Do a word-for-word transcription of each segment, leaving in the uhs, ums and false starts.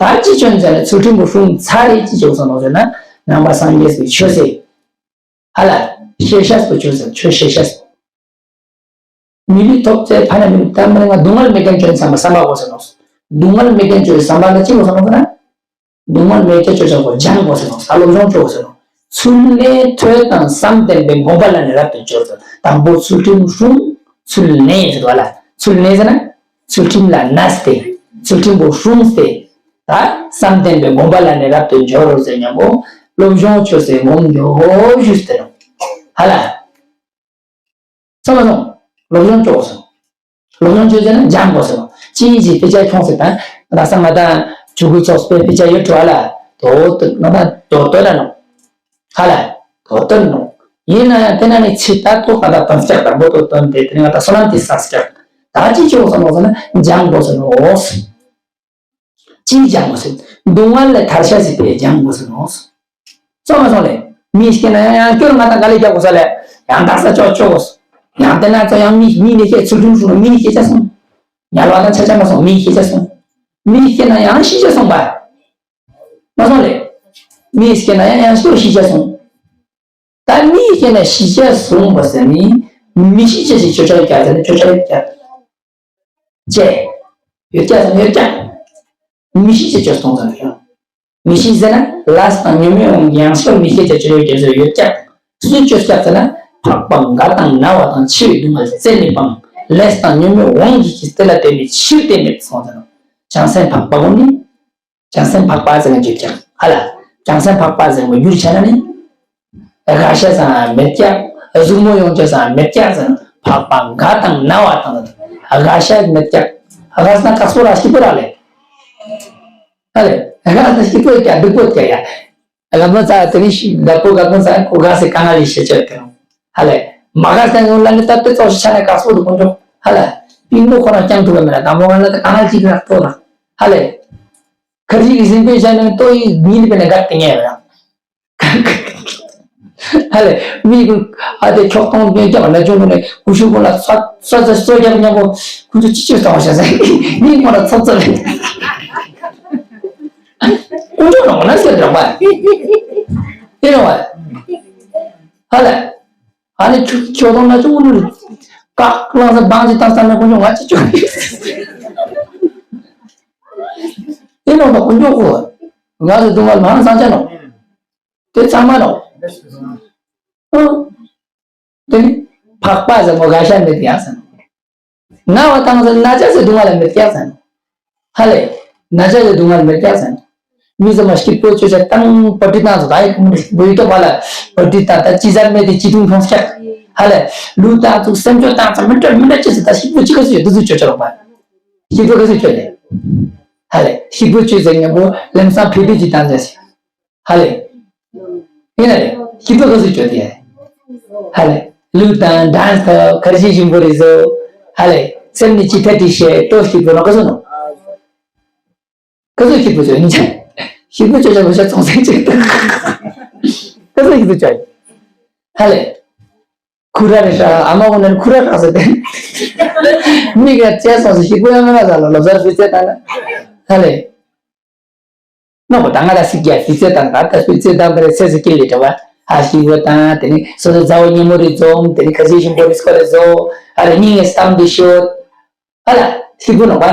ད་ཅི་བྱུང་ཟེར་ན་ཚུལ་ཁྲིམས་པོ་སྲུང་ཚར་རེད། ཅི་བྱུང་སོང་ནོ་ཟེར་ན་ནང་པ་སངས་རྒྱས་པའི་ཆོས་ཟེར། ཧ་ལ། ཤེས་བྱ་པོ་ཆོས་ཟེར། ཆོས་ཤེས་བྱ་པོ། མི་ལུས་ཐོབ་ཚེ་ཕ་ན་མི་ལུས་ཐ་མ་ང་སྡུག་བསྔལ་མེད་མཁན་ཆོས་བསམ་པ་བསམ་པ་དགོས་ཟེར་ནོ། སྡུག་བསྔལ་མེད་མཁན་ཆོས་བསམ་པ་ལ་ཅི་དགོས་ཟེར་ནོ་ཟེར་ན། སྡུག་བསྔལ་མེད་མཁན་ཆོས་བསམ་པ་སྦྱང་དགོས་ཟེར་ནོ། ས་སློབ་སྦྱོང་ཆོས་དགོས་ཟེར་ནོ། ཚུལ་གནས་ཐོས་དང་བསམ་ལྡན་པའི་སྒོམ་པ་ལ་ནི་རབ་ཏུ་སྦྱོར་ཟེར། དང་པོ་ཚུལ་ཁྲིམས་སྲུང་། ཚུལ་གནས་ཟེར་བ་ལ། ཚུལ་གནས་ཟེར་ན། ཚུལ་ཁྲིམས་ལ་གནས་ཏེ། ཚུལ་ཁྲིམས་པོ་སྲུངས་ཏེ། ད་བསམ་ལྡན་པའི་སྒོམ་པ་ལ་ནི་རབ་ཏུ་སྦྱོར་ཟེར་སྙམ་པོ། སློབ་སྦྱོང་ཆོས་ཟེར་སྒོམ་འགྱོ་ཞུས་ཏེ་ནོ། ཧ་ལ། ཚང་མ་སོང་། སློབ་སྦྱོང་ཆོག་སོང་། སློབ་སྦྱོང་ཆོས་ཟེར་ན་སྦྱང་དགོས་སོང་། ཅི་ཡིན་ཅི་དཔེ་ཆ་ཁྱོངས་ཟེར་དང་། ད་ས་ང་དང་ཇུ་གུ་ཚོགས་པའི་དཔེ་ཆ་ཡོད་འགྲོ་ལ། དོ་དོ་ང་དང་དོ་དོ་ན་ནོ། ཧ་ལ། དོ་དོ་ན་ནོ། ཡིན་ན་ཡང་དེ་ན་ནི་ཚིག་ད་དོ་ང་དང་དོན་སྐྱག་དང་པོ་དོ་དོན་དེ་དེ་ནི་ང་དང་བསོད་ནམས་དེ་བསགས་སྐྱག་ད་ཅི་ཆོག་སོང་ལོ་ཟེར་ན་སྦྱང་དགོས་སོང་ནོ། ཅིའི་སྦྱང་དགོས་ཟེར། སྡུག་བསྔལ་ལས་ཐར་བྱ་ཞིག་པའི་སྦྱང་དགོས་ཟེར་ནོ། སོང་མ་སོང་ལེ། མི་ཞིག་ན་ཡང་ཡང་སྐྱོར་ང་དང་ག་ལེ་རྒྱག་དགོས་ས་ལེ། ཡང་དག་ས་ཅོག་ཅོག་དགོས། ཡང་དེ་ན་ཚོ་ཡང་མི་མི་ནི་ཤེས་ཚུལ་ཁྲིམས་སྲུང་མི་ནི་ཤེས་ཆ་སོང་། ཉལ་བ་དང་ཆ་ཆ་མ་སོང་མི་ཤེས་ཆ་སོང་། མི་ཞིག་ན་ཡང་ཤི་ཆ་སོང་པ། མ་སོང་ལེ། མི་ཞིག་ན་ཡང་ཡང་སྐྱོར་ཤི་ཆ་སོང་། ད་མི་ཤེས་ན་ཤི་ཆ་སོང་བ་ཟེར་ནི། མི་ཤི་ཆ་ཞིག་ཆོས་ཆ་རྒྱག་ཟེར་ནི་ཆོས་ཆ་རྒྱག་ཅེས། ཡོད་ཀྱག་ཟེར་ཡོད་ཀྱག་མི་ཤི་ཆ་ཆོས་སོང་ཟེར་ནི་ཡང་། མི་ཤི་ཟེར་ན་ལས་དང་ཉོན་མོངས་དབང་གིས་ཡང་སྐྱར་མི་ཤི་ཆ་ཆོས་ཡོད་ཀྱག་ཟེར་ཡོད་ཀྱག་སུས་ཆོས་ཀྱག་ཟེར་ན་འཕགས་པ་དགའ་དང་ན་བ་དང་འཆི་བའི་སྡུག་བསྔལ་རྩད་ནས་སྤངས། ལས་དང་ཉོན་མོངས་དབང་གིས་ཀྱིས་དེ་ལ་བརྟེན་ནས་འཆི་བ་རྩད་མེད་སོང་ཟེར་ནོ། བྱང་སེམས་འཕགས་པ་ཀུན་ནི། བྱང་སེམས་འཕགས་པ་ཟེར་མཁན་ཅིག་ཀྱང་ཧ་ལ། བྱང་སེམས་འཕགས་པ་ཟེར་མཁན་བསྒྱུར་བྱས་ན་ནི། དགའ་ཤ་ཟ་མེད་ཀྱང་། གཟུགས་མོ་ཡོང་ཆ་ཟ་མེད་ཀྱང་ཟེར་ན་འཕགས་པ་དགའ་དང་ན་བ་དང་། དགའ་ཤ་མེད་ཀྱང་། དགའ་ས་ན་དཀགས་པོ་ར་སྐྱིད་པོ་ར་ལེ། ཧ་ལེ། དགའ་ས་ན་སྐྱིད་པོ་ཀྱང་སྡུག་པོ་ཀྱང་ཡ། དགའ་མོ་ཚ་དེ་ནི་ཤི་བདག་པོ་དགའ་མོ་ཚ་ཁོ་དགའ་སའི་དཀའ་ངལ་ལས་ཤེས་ཆོད་དེ་རུང་། ཧ་ལེ། མ་དགའ་ས་ན་ཡོང་ལ་ནི་ད་དེ་ཙོགས་ཤི་ཆ་ན་དཀགས་པོ་འདུག་ཀུན་འགྲོ། ཧ་ལེ། པིང་པོ་ཁོ་རང་རྐྱང་ཐུབ་པ་མེད་ན་དང་པོ་ང་ལ་དཀའ་ངལ་ཅིག་རག་ཐོག་ར། ཧ་ལེ། ཁ་ཅིག་གིས་ཟིན་པའི་ཆ་ནས་ལྟོ་ཡི་ཉིན་པའི་ནས་དགའ་དེ་ངས་ར། ཧ་ལེ། མི་གུ་ཨ་དེ་ཁྱོག་སྟོང་སྟོང་རྒྱབ་ན་ཅུང་གུ་ནས་གུ་ཤུ་གུ་ལ་ཚ་ཚ་ཚ་ཚ་རྒྱབ་མཉམ་པོ་ཁུ་ཚུ་ཅི་ཅི་སྟོང་བ་ཤ་ཟ་མི་མོ་ལ་ཚ་ཚ་ལེ། ཀུན་སྤྱོད་ནང་ན་སེ་འདྲ་བ། དེ་རེད་བ། ཧ་ལེ། ཨ་ནི་ཁྱོད་ཁྱོད་དང་ན་ཅུང་ནུ་ཀག་ལང་ས་བང་ཅི་བཏང་ས་ན་ཀུན་སྤྱོད་ང་ཅི་ཅོ། དེ་ནང་ད་ཀུན་སྤྱོད་གོ། ང་ཚོ་སྡུག་བསྔལ་མང་སང་ཆ་ནོ། དེ་ཚང་མ་ནོ། ཨང་། དེ་ནི་འཕགས་པ་ཟེར་མོ་དགའ་ཤ་མེད་ཡ་ཟེར་ནོ། ན་བ་དང་ཟེར་ན་ཆ་ཟེར་སྡུག་བསྔལ་མེད་ཀྱག་ཟེར་ནོ། ཧ་ལེ། ན་ཆ་ཟེར་སྡུག་བསྔལ་མེད་ཀྱག་ཟེར་ནོ། མི་ཚང་མ་སྐྱིད་པོ་ཆོས་ཆ་དང་པ་ཏི་བཏང་ཚོ་ད་ཡི་ཁུང་རེ་བོད་ཡིག་ཐོག་པ་ལ་པ་ཏི་བཏང་ད་ཅི་ཟ་མེད་དེ་ཅི་ཐུང་ཐུང་སྐྱག་ཧ་ལེ། ལུས་བཏང་ཚུགས་སེམས་ཆོས་བཏང་ཚོ་མི་འདྲ་མི་འདྲ་ཅི་ཟེར་ད་སྐྱིད་པོ་ཅི་ག་སུ་ཡོད་དུ་ཟུ་ཆོས་ཆོས་རོགས་པ། སྐྱིད་པོ་ག་སུ་ཆོས་ལེ། ཧ་ལེ། སྐྱིད་པོ་ཆོས་ཟེར་ངན་པོ་ལམ་སང་ཕེ་ཕེ་ཅི་བཏང་ཟེར་སི། ཧ་ལེ། ཡིན་ན་རེ། སྐྱིད་པོ་ག་ཚོད་བྱོས་ཏེ། ཧ་ལེ། ལུག་དང་འགྲངས་ཐོབ་ཁར་ཇི་ཞིམ་པོ་རེད་ཟོ། ཧ་ལེ། སེམས་ནི་ཅི་ཐད་དྲི་ཤེས་ལྟོ་སྐྱིད་པོ་ནོ་ག་ཚོད་ནོ། ག་ཚོད་སྐྱིད་པོ་བྱོས་ཡིན་ཅང་། སྐྱིད་པོ་བྱོས་ཅང་བྱ་ཚོང་སེང་ཅིག་ག་ཚོད་སྐྱིད་པོ་བྱོས། ཧ་ལེ། ཁུ་ར་རེ་ཧྲ་ཨ་མ་འོ་ན་ཁུ་ར་ཧྲ་ཟེར་ཏེ། མིག་ལ་བཅད་སོང་ཟེར་སྐྱིད་པོ་ཡང་མ་ན་ཟ་ལ་ལོ་ཟར་སྤུས་ཚད་བཏང་ན། ཧ་ལེ། ནོ་པ་ད་ང་ལ་སི་རྒྱ་སྤུས་ཚད་དང་ད་ལྟ་སྤུས་ཚད་དང་པ་རེ་ཚེ་ཟེར་ཀི་ལི་དྲ་བ་ཧ་ཤི་བོ་དང་དེ་ནི་སོ་སོ་མཛའ་བོ་ཉེ་མོ་རེ་འཛོམས་དེ་ནི་ཁ་ཤས་ཤིང་པོ་རེ་སྐོར་རེ་བཟོ་ཨ་རེ་སྙིང་ངེ་སྟམ་དེ་ཤོད་ཨ་ལ་སྐྱིད་པོ་ནོ་པ་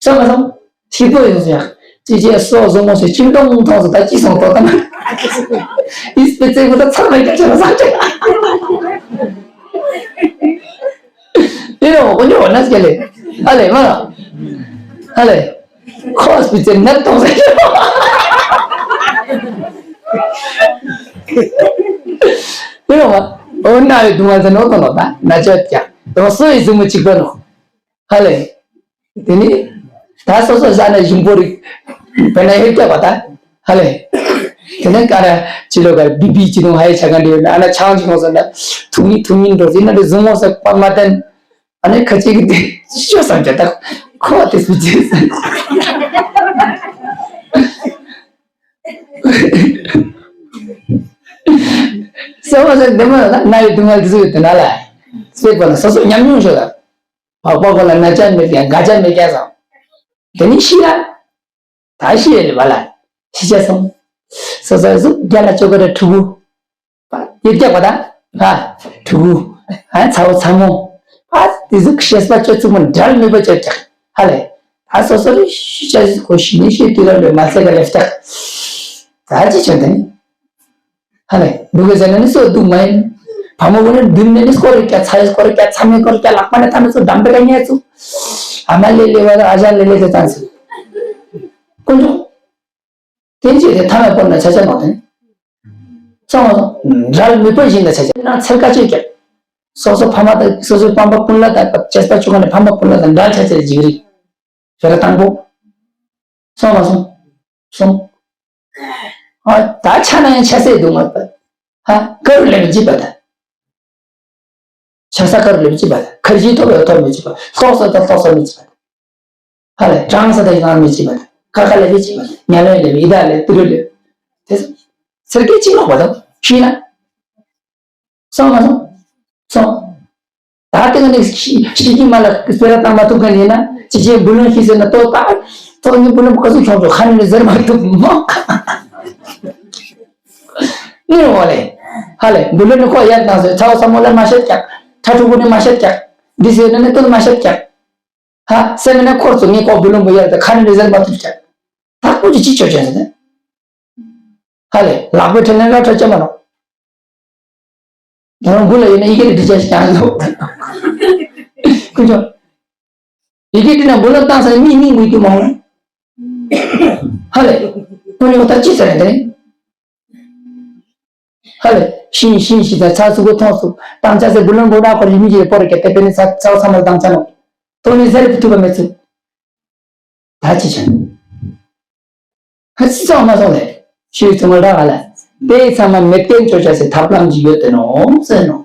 ཚང་མ་ཚང་སྐྱིད་པོ་ཡོང་སོང་ཡ་ཅི་ཅི་སོ་བཟོ་མོ་སོ་ཁྱིམ་སྟོང་ཐོང་སོ་ད་ཅི་སོང་ཏོ་ད་ན་ཨི་སྤུས་ཚད་གོ་ད་ཚང་མ་སྐྱ་ཆ་ལ་ས་ཆ། དེ་རུ་འོ་ཉོ་བ་ན་སྐྱེ་ལེ། ཧ་ལེ་མ་ར། ཧ་ལེ། ཁོ་སྤུས་ཚད་ནད་གཏོང་ཟེར། དེ་རུ་མ། འོ་ན་ཡོད་དུ་མ་ཟེར་ནོ་དོ་ནོ་ད་ན་ཆ་ཀྱང་དོ་སོ་ཡི་ཟུ་མོ་གཅིག་པ་ནོ། ཧ་ལེ། དེ་ནི། ད་སོ་སོ་ཟ་ན་ཞིམ་པོ་རིག་དཔེར་ན་ཧེ་སྐྱ་བ་ད། ཧ་ལེ། དེ་ནས་ཀ་ར་ཅི་ལོ་ག་བི་བི་ཅི་དུང་ཧ་ཡི་ཆ་ག་འདི་ཡོད་ན་ཨ་ན་ཆང་ཅི་ཁོང་ཟེར་ན། ཐུང་ཉིན་ཐུང་ཉིན་འགྲོ་ཟིན་ན་འདི་ཟུ་མོ་ཟེར་པ་མ་བསྟན། ཨ་ནི་ཁ་ཅིག་གིས་དེ་ཤོ་བསམ་གྱི་ད་ཁོ་དེ་སུ་ཅི་ཟེར། སོ་བ་ཟེར་འདི་མ་ན་ན་ཡི་དུང་ང་དེ་ཚོ་ཡོད་དེ་ན་ལ། སེ་པ་ན་སོ་སོ་ཉམས་མྱོང་ཤོད་ད། བག་པ་གོ་ལ་ན་ཅན་མེད་ཀྱང་དགའ་ཅན་མེད་ཀྱང་ཟང་། དེ་ནི་ཤི་ལ། ད་ཤི་ཡོད་ལེ་བ་ལ། ཤི་ཆ་སོང་། སོ་སོ་སོ་རྒྱ་ལ་ཅོ་ག་ར་ཕྲུ་གུ། ཡོད་རྒྱག་པ་ད། ཕ། ཕྲུ་གུ། ཨ་ཚ་བོ་ཚ་མོ། ཨ་དེ་ཟུག་ཤེས་པ་ཅོ་ཚུགས་མོ་འབྲལ་མེད་པ་ཅོ་རྒྱག་ཧ་ལེ། ཨ་སོ་སོ་རེ་ཤི་ཆ་ཞིག་གོ་ཤི་ནི་ཤི་དུས་ར་ལོས་མ་ཚད་ག་ལེ་རྒྱག་ད་ཅི་ཆོད་དེ་ནི། ཧ་ལེ། འདུག་གི་ཟེར་ན་ནི་སོ་སྡུག་མ་ཡིན། བ་མོ་བོ་ནི་མདུན་ནས་ནི་སྐོར་རེ་རྒྱག་ཚ་ཡི་སྐོར་རེ་རྒྱག་ཚ་མོའི་སྐོར་རེ་རྒྱག་ལག་པ་ནས་ཐ་ན་ཚོ་འགྲམ་པའི་ཀ་ཉལ་ཚུགས། ཨ་མ་ལེ་ལེ་བ་ཨ་ཞང་ལེ་ལེ་ཟེར་ཙང་ཚུགས། དཀོན་མཆོག་དེ་ཅི་དེ་ཐ་མའི་སྐོར་ན་ཆ་ཆ་མ་དེ། སོང་བ་སོང་། འབྲལ་མི་པོ་བཞིན་ལ་ཆ་ཆ་ན་ཚེར་ཀ་ཅོས་རྒྱག་སོ་སོ་ཕ་མ་དང་སོ་སོའི་སྤམ་པ་ཀུན་ལ་དང་བཅས་པ་ཆུ་ཁ་ནས་ཕ་མ་ཀུན་ལ་དང་འབྲལ་ཆ་ཆ་ཅིག་རིག་ཕེ་ར་དང་པོ། སོང་བ་སོང་། སོང་། ཨ་ད་ཆ་ན་ཡང་ཆ་སེ་འདུག་ང་ད། ཧ་ཀ་རུ་ལེ་མི་ཅི་པ་ད། ཆ་ས་ཀ་རུ་ལེ་མི་ཅི་པ་ད། ཁར་ཇི་ཐོབ་ཡོད་ཐོབ་མི་ཅི་པ། ལྟོགས་ས་ད་ལྟོགས་ས་མི་ཅི་པ་ད། ཧ་ལེ་གྲང་ས་ད་ཡང་མི་ཅི་པ་ད། ཁ་ཁ་ལེ་མི་ཅི་པ་ད། ཉ་ལེ་ལེ་མི་ད་ལེ་ཏི་རུ་ལེ། དེ་ཚོ་ཚེར་ཀའི་ཅི་ལོག་པ་ད་ཤི་ན། སོང་མ་སོང་། སོང་། ད་ལྟ་ང་ནི་ཤི་ཤི་གི་མ་ལ་སྤེ་ར་བཏང་མ་ཐུབ་མཁན་ཡིན་ན་ཅི་བྱེད་འབུལ་ལོན་ཤི་ཟེར་ན་ལྟོ་ད་ལྟོ་ནི་འབུལ་ལོན་ག་ཚོད་ཁྱོང་ཆོག་ཁ་ནི་ཟེར་མ་ཐུབ་མོ། ནི་འོ་ལེ། ཧ་ལེ་འབུལ་ལོན་ནི་ཁོ་ཡར་བཏང་ཟེར་ཚ་བ་ཚ་མོ་ལ་མ་བཤད་ཀྱག་ཁྲ་ཕྲུ་གུ་ནི་མ་བཤད་ཀྱག་འདི་ཟེར་ན་ནི་ལྟོ་ནི་མ་བཤད་ཀྱག་ཧ་སེམས་ནི་འཁོར་ཚོ་ངས་ཁོ་འབུལ་ལོན་པོ་ཡར་ད་ཁ་ནི་ཟེར་མ་ཐུབ་ཀྱག་ད་ཁོ་ཅི་ཅི་ཆོག་ཆོག་ཟེར་ནས། ཧ་ལེ་ལག་པའི་ཁྲིད་ནས་ར་ཁྲ་ཅ་མ་ནོ། ང་རང་མགོ་ལ་ཡོད་ན་ཡི་གེ་རེ་འབྲི་བྱ་ཞིག་ཀྱང་ཡོད། ཀུན་ཀྱང་། ཡི་གེ་འབྲི་ན་འབུལ་ལོན་བཏང་ས་ནས་མིའི་མིང་དགོས་རྒྱུ་མང་བ། ཧ་ལེ། ཀུན་ཀྱང་ད་ཅི་ཟེར་ནས་དེ་ནི། ཧ་ལེ། ཤིང་ཤིང་ཤིང་ཚ་ཚ་ཚུགས་པོ་མཐོང་ཚུགས་བཏང་ཆ་ཟེར་འབུལ་ལོན་འབོར་འདྲ་ཁོ་རི་མི་གྱི་སྤོ་རེ་ག་དེ་པེ་ནི་ཚ་ཚ་ཚ་མ་བཏང་ཆ་ནོ། ཏོ་ནི་ཟེར་ཐུབ་པ་མེད་ཚུགས། ད་ཅི་བྱ། ཧ་ཅི་ཙང་མ་སོང་ལེ། ཤི་བའི་ཚེ་མ་རག་ལ། དེ་ཚང་མ་མེད་མཁན་ཆོ་ཆ་སའི་ཐབས་ལམ་ཅིག་ཡོད་དེ་ནོ་ཟེར་ནོ།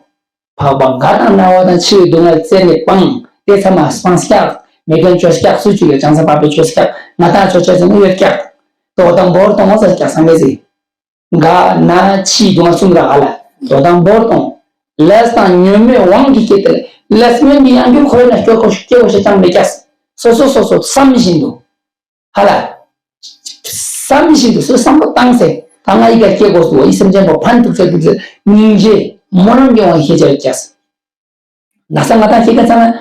འཕགས་པ་དགའ་དང་ན་བ་དང་འཆི་བའི་སྡུག་བསྔལ་རྩད་ནས་སྤངས། དེ་ཚང་མ་སྤངས་ཀྱག་མེད་མཁན་ཆོ་ཀྱག་སུ་ཅིག་ཡོད་ཀྱང་ས་འཕགས་པའི་ཆོས་ཀྱག་ང་དང་ཆོ་ཆ་ཟེར་ནོ་ཡོད་ཀྱག་ལྟོ་དང་འབོར་གཏོང་ཟེར་ཀྱག་སངས་རྒྱས་ཟེར། དགའ་ན་འཆི་སྡུག་བསྔལ་གསུམ་རག་ལ། ལྟོ་དང་འབོར་གཏོང་། ལས་དང་ཉོན་མོངས་དབང་གིས་སྐྱེས་ཏེ་ལས་ཉོན་གྱི་ཡང་རྒྱུ་ཁོ་ཡོད་ན་སྐྱེ་དགོས་སྐྱེ་དགོས་ཤེས་ཀྱང་མེད་ཀྱག་སོ་སོ་སོ་སོ་བསམ་བཞིན་དུ། ཧ་ལ། བསམ་བཞིན་དུ་སོ་བསམ་བློ་བཏང་ཟེར། ད་ང་ཡི་ག་སྐྱེ་དགོས་སུ་ཡི་སེམས་ཅན་པོ་ཕན་ཐུག་ཚེ་ཐུག་ཚེ་སྙིང་རྗེ་སྨོན་ལམ་གྱི་དབང་གིས་ཤེས་བྱ་ཡོད་ཀྱག་ན་ས་ང་དང་ཤེས་ཀ་ཚང་མ།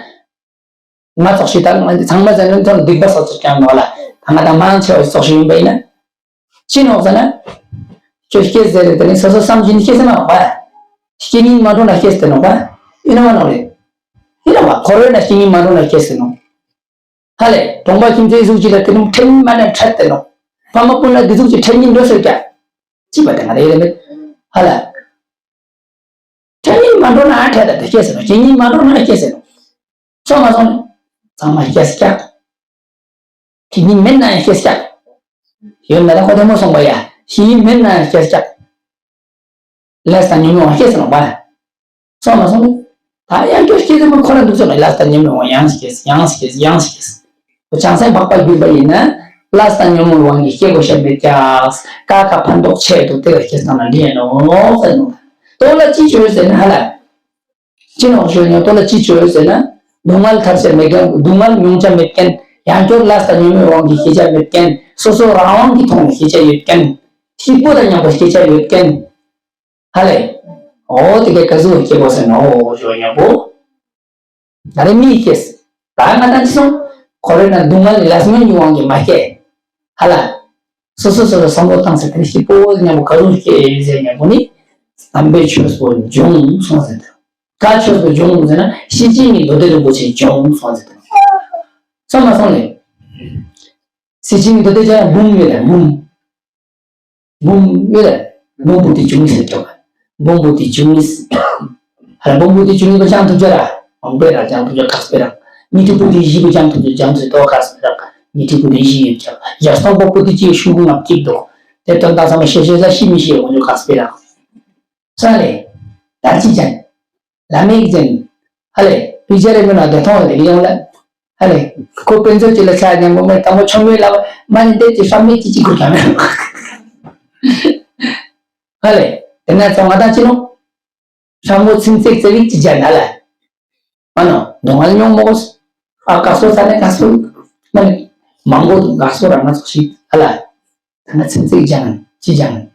ང་ཙོགས་ཤིག་ད་ང་ཚང་མ་ཟེར་ན་ཐོན་སྡིག་པ་སོགས་ཀྱང་ནོ་ལ། ད་ང་དང་མང་ཆེ་བ་ཙོགས་ཤིག་ཡིན་པ་ཡིན་ན། ཅི་ནོག་ཟེར་ན། ཁྱོད་སྐྱེས་ཟེར་རེད་དེ་ནི་སོ་སོ་བསམ་བཞིན་སྐྱེས་ཟེར་མ་ནོག་པ། སྐྱེ་ཉིན་མ་འགྲོ་ན་སྐྱེས་ཟེར་ནོག་པ། ཡིན་ནོ་མ་ནོག་རེད། ཡིན་ནོ་བ་འཁོར་བའི་ན་སྐྱེ་ཉིན་མ་འགྲོ་ན་སྐྱེས་ཟེར་ནོག་ཧ་ལེ་གྲོང་པ་ཁྱིམ་མཚེས་གཟུགས་ཅིག་ལ་དེ་ནི་ཁྲེལ་མ་ནས་ཁྲེལ་དེ་ནོག་ཕ་མ་ཀུན་ལ་དེ་གཟུགས་ཅིག་ཁྲེལ་ཉིན་འགྲོ་སོད་ཀྱ། ཅི་པ་དེ་ང་རེ་རེ་མེད། ཧ་ལ། ཁྲེལ་ཉིན་མ་འགྲོ་ན་ཁྲེལ་ད་དེ་སྐྱེས་ཟེར་ནོག་སྐྱེ་ཉིན་མ་འགྲོ་ན་སྐྱེས་ཟེར་ནོག་སོང་མ་སོང་ནི། ཚང་མ་སྐྱེས་ཀྱ། དེ་ཉིན་མེད་ན་ཡང་སྐྱེས་ཀྱ། ཡོད་ན་ད་ཁོ་དེ་མོ་སོང་པ་ཡ། དེ་ཉིན་མེད་ན་ཡང་སྐྱེས་ཀྱ། ལས་དང་ཉོན་མོངས་དབང་སྐྱེས་ཟེར་ནོག་པ། སོང་མ་སོང་ནི། ད་ཡང་སྐྱོ་སྐྱེས་དེ་མོ་ཁོ་ར་འདུག་ཚོད་ལ་ལས་དང་ཉོན་མོངས་དབང་ཡང་སྐྱེས་ཡང་སྐྱེས་ཡང་སྐྱེས། ཁོ་བྱང་སེམས་འཕགས་པ་གྱུར་པ་ཡིན་ན། ལས་དང་ཉོན་མོངས་དབང་གིས་སྐྱེ་དགོས་ཤ་མེད་ཀྱ། ཀ་ཁ་ཕན་ཐོགས་ཆེད་དུ་དེ་ལ་སྐྱེས་སྟངས་ལ་འདི་ཡིན་ནོ་ཟེར་ནོག་ལྟོ་ལ་ཅི་བྱོས་ཟེར་ན་ཧ་ལ། ཅི་ནོག་ཞུ་ན་ལྟོ་ལ་ཅི་བྱོས་ཟེར་ན། སྡུག་བསྔལ་ཐར་བྱ་མེད་མཁན་སྡུག་བསྔལ་མྱོང་བྱ་མེད་མཁན་ཡང་སྐྱོར་ལས་དང་ཉོན་མོངས་དབང་གིས་ཤེས་བྱ་མེད་མཁན་སོ་སོ་རང་དབང་གི་ཐོག་ནས་ཤེས་བྱ་ཡོད་མཁན། སྐྱིད་པོ་དང་མཉམ་པོ་ཤེས་བྱ་ཡོད་མཁན། ཧ་ལེ། འོ་དེ་གའི་ག་ཟུག་སྐྱེ་དགོས་ཟེར་ནོ་ཞུ་ན་པོ། ད་རེ་མིའི་སྐྱེས། ད་ང་དང་ཅི་སོང་། ཁོ་རེ་ན་སྡུག་བསྔལ་ནི་ལས་ཉོན་གྱི་དབང་གིས་མ་སྐྱེ། ཧ་ལ། སོ་སོ་སོ་སོ་བསམ་བློ་བཏང་ཟེར་དེ་ནི་སྐྱིད་པོ་མཉམ་པོ་ག་རུ་སྐྱེ་ཟེར་མཉམ་པོ་ནི། དམ་པའི་ཆོས་པོ་འབྱུང་སོང་ཟེར་དེ། ག་ཆོས་པོ་འབྱུང་ཟེར་ན་ཤེར་ཕྱིན་གྱི་མདོ་སྡེ་རིན་པོ་ཆེ་འབྱུང་སོང་ཟེར་དེ། སོང་མ་སོང་ལེ། ཤེར་ཕྱིན་གྱི་མདོ་སྡེ་ཅན་འབུམ་ཡོད་ལ་འབུམ། འབུམ་ཡོད་ལ། འབུམ་པོ་ཏི་འབྱུང་ཟེར་ཀྱོག་འབུམ་པོ་ཏི་འབྱུང་ནི། ཧ་ལ་འབུམ་པོ་ཏི་འབྱུང་ནི་པ་ཅང་ཐུབ་ཅོ་ར། འོང་པེ་ར་ཅང་ཐུབ་ཅོ་ཁག་པེ་ར། ཉི་ཁྲི་པོ་ཏི་བཞི་པ་ཅང་ཐུབ་ཅོ་ཅང་ཐུབ་ཏོ་ཁག་པེ་ར། ཉི་ཁྲི་པོ་ཏི་བཞི་ཡོད་ཀྱག་ཡར་སྟོང་པོ་པོ་ཏི་ཅི་ཤུ་གུ་ངབ་ཅིག་འདུག་དེ་དོན་དག་ཚང་མ་ཤེས་ཤེས་ས་ཤི་མི་ཤེས་འོང་ཅོ་ཁག་པེ་ར། ས་ལེ། དར་ཅི་ཅན། ལ་མེ་ཅན། ཧ་ལེ། པི་ཅ་རེ་མི་ན་དེ་མཐོང་བ་དེ་གི་ཡོང་ལ། ཧ་ལེ། ཁོ་དཔེ་མཛོད་ཅིག་ལ་ཆ་ཉན་པོ་མེད་དང་པོ་ཆོ་མེད་ལ་མ་ནི་འདེབས་ཀྱི་ཧྲ་མེད་ཀྱི་ཅི་དགོས་ཀྱང་མེད། ཧ་ལེ། དེ་ན་ཚོ་ང་དང་ཅི་ནོ། ཧྲ་མོ་ཚིན་ཙེག་ཙེ་ལིག་ཅི་ཇ་ན་ལ། ཨ་ནོ། ནོ་ང་ལ་ཉོང་མོ་གོ་སོ། ཨ་ཀ་སོ་ས་ནས་ཀ་སོ། མ་ནི། མང་པོ་དུ་ཀ་སོ་ར་ང་ཚོ་ཞིག་ ཧ་ལ། ད་ན་ཚིག་ཚིག་སྦྱང་། ཅི་སྦྱང་།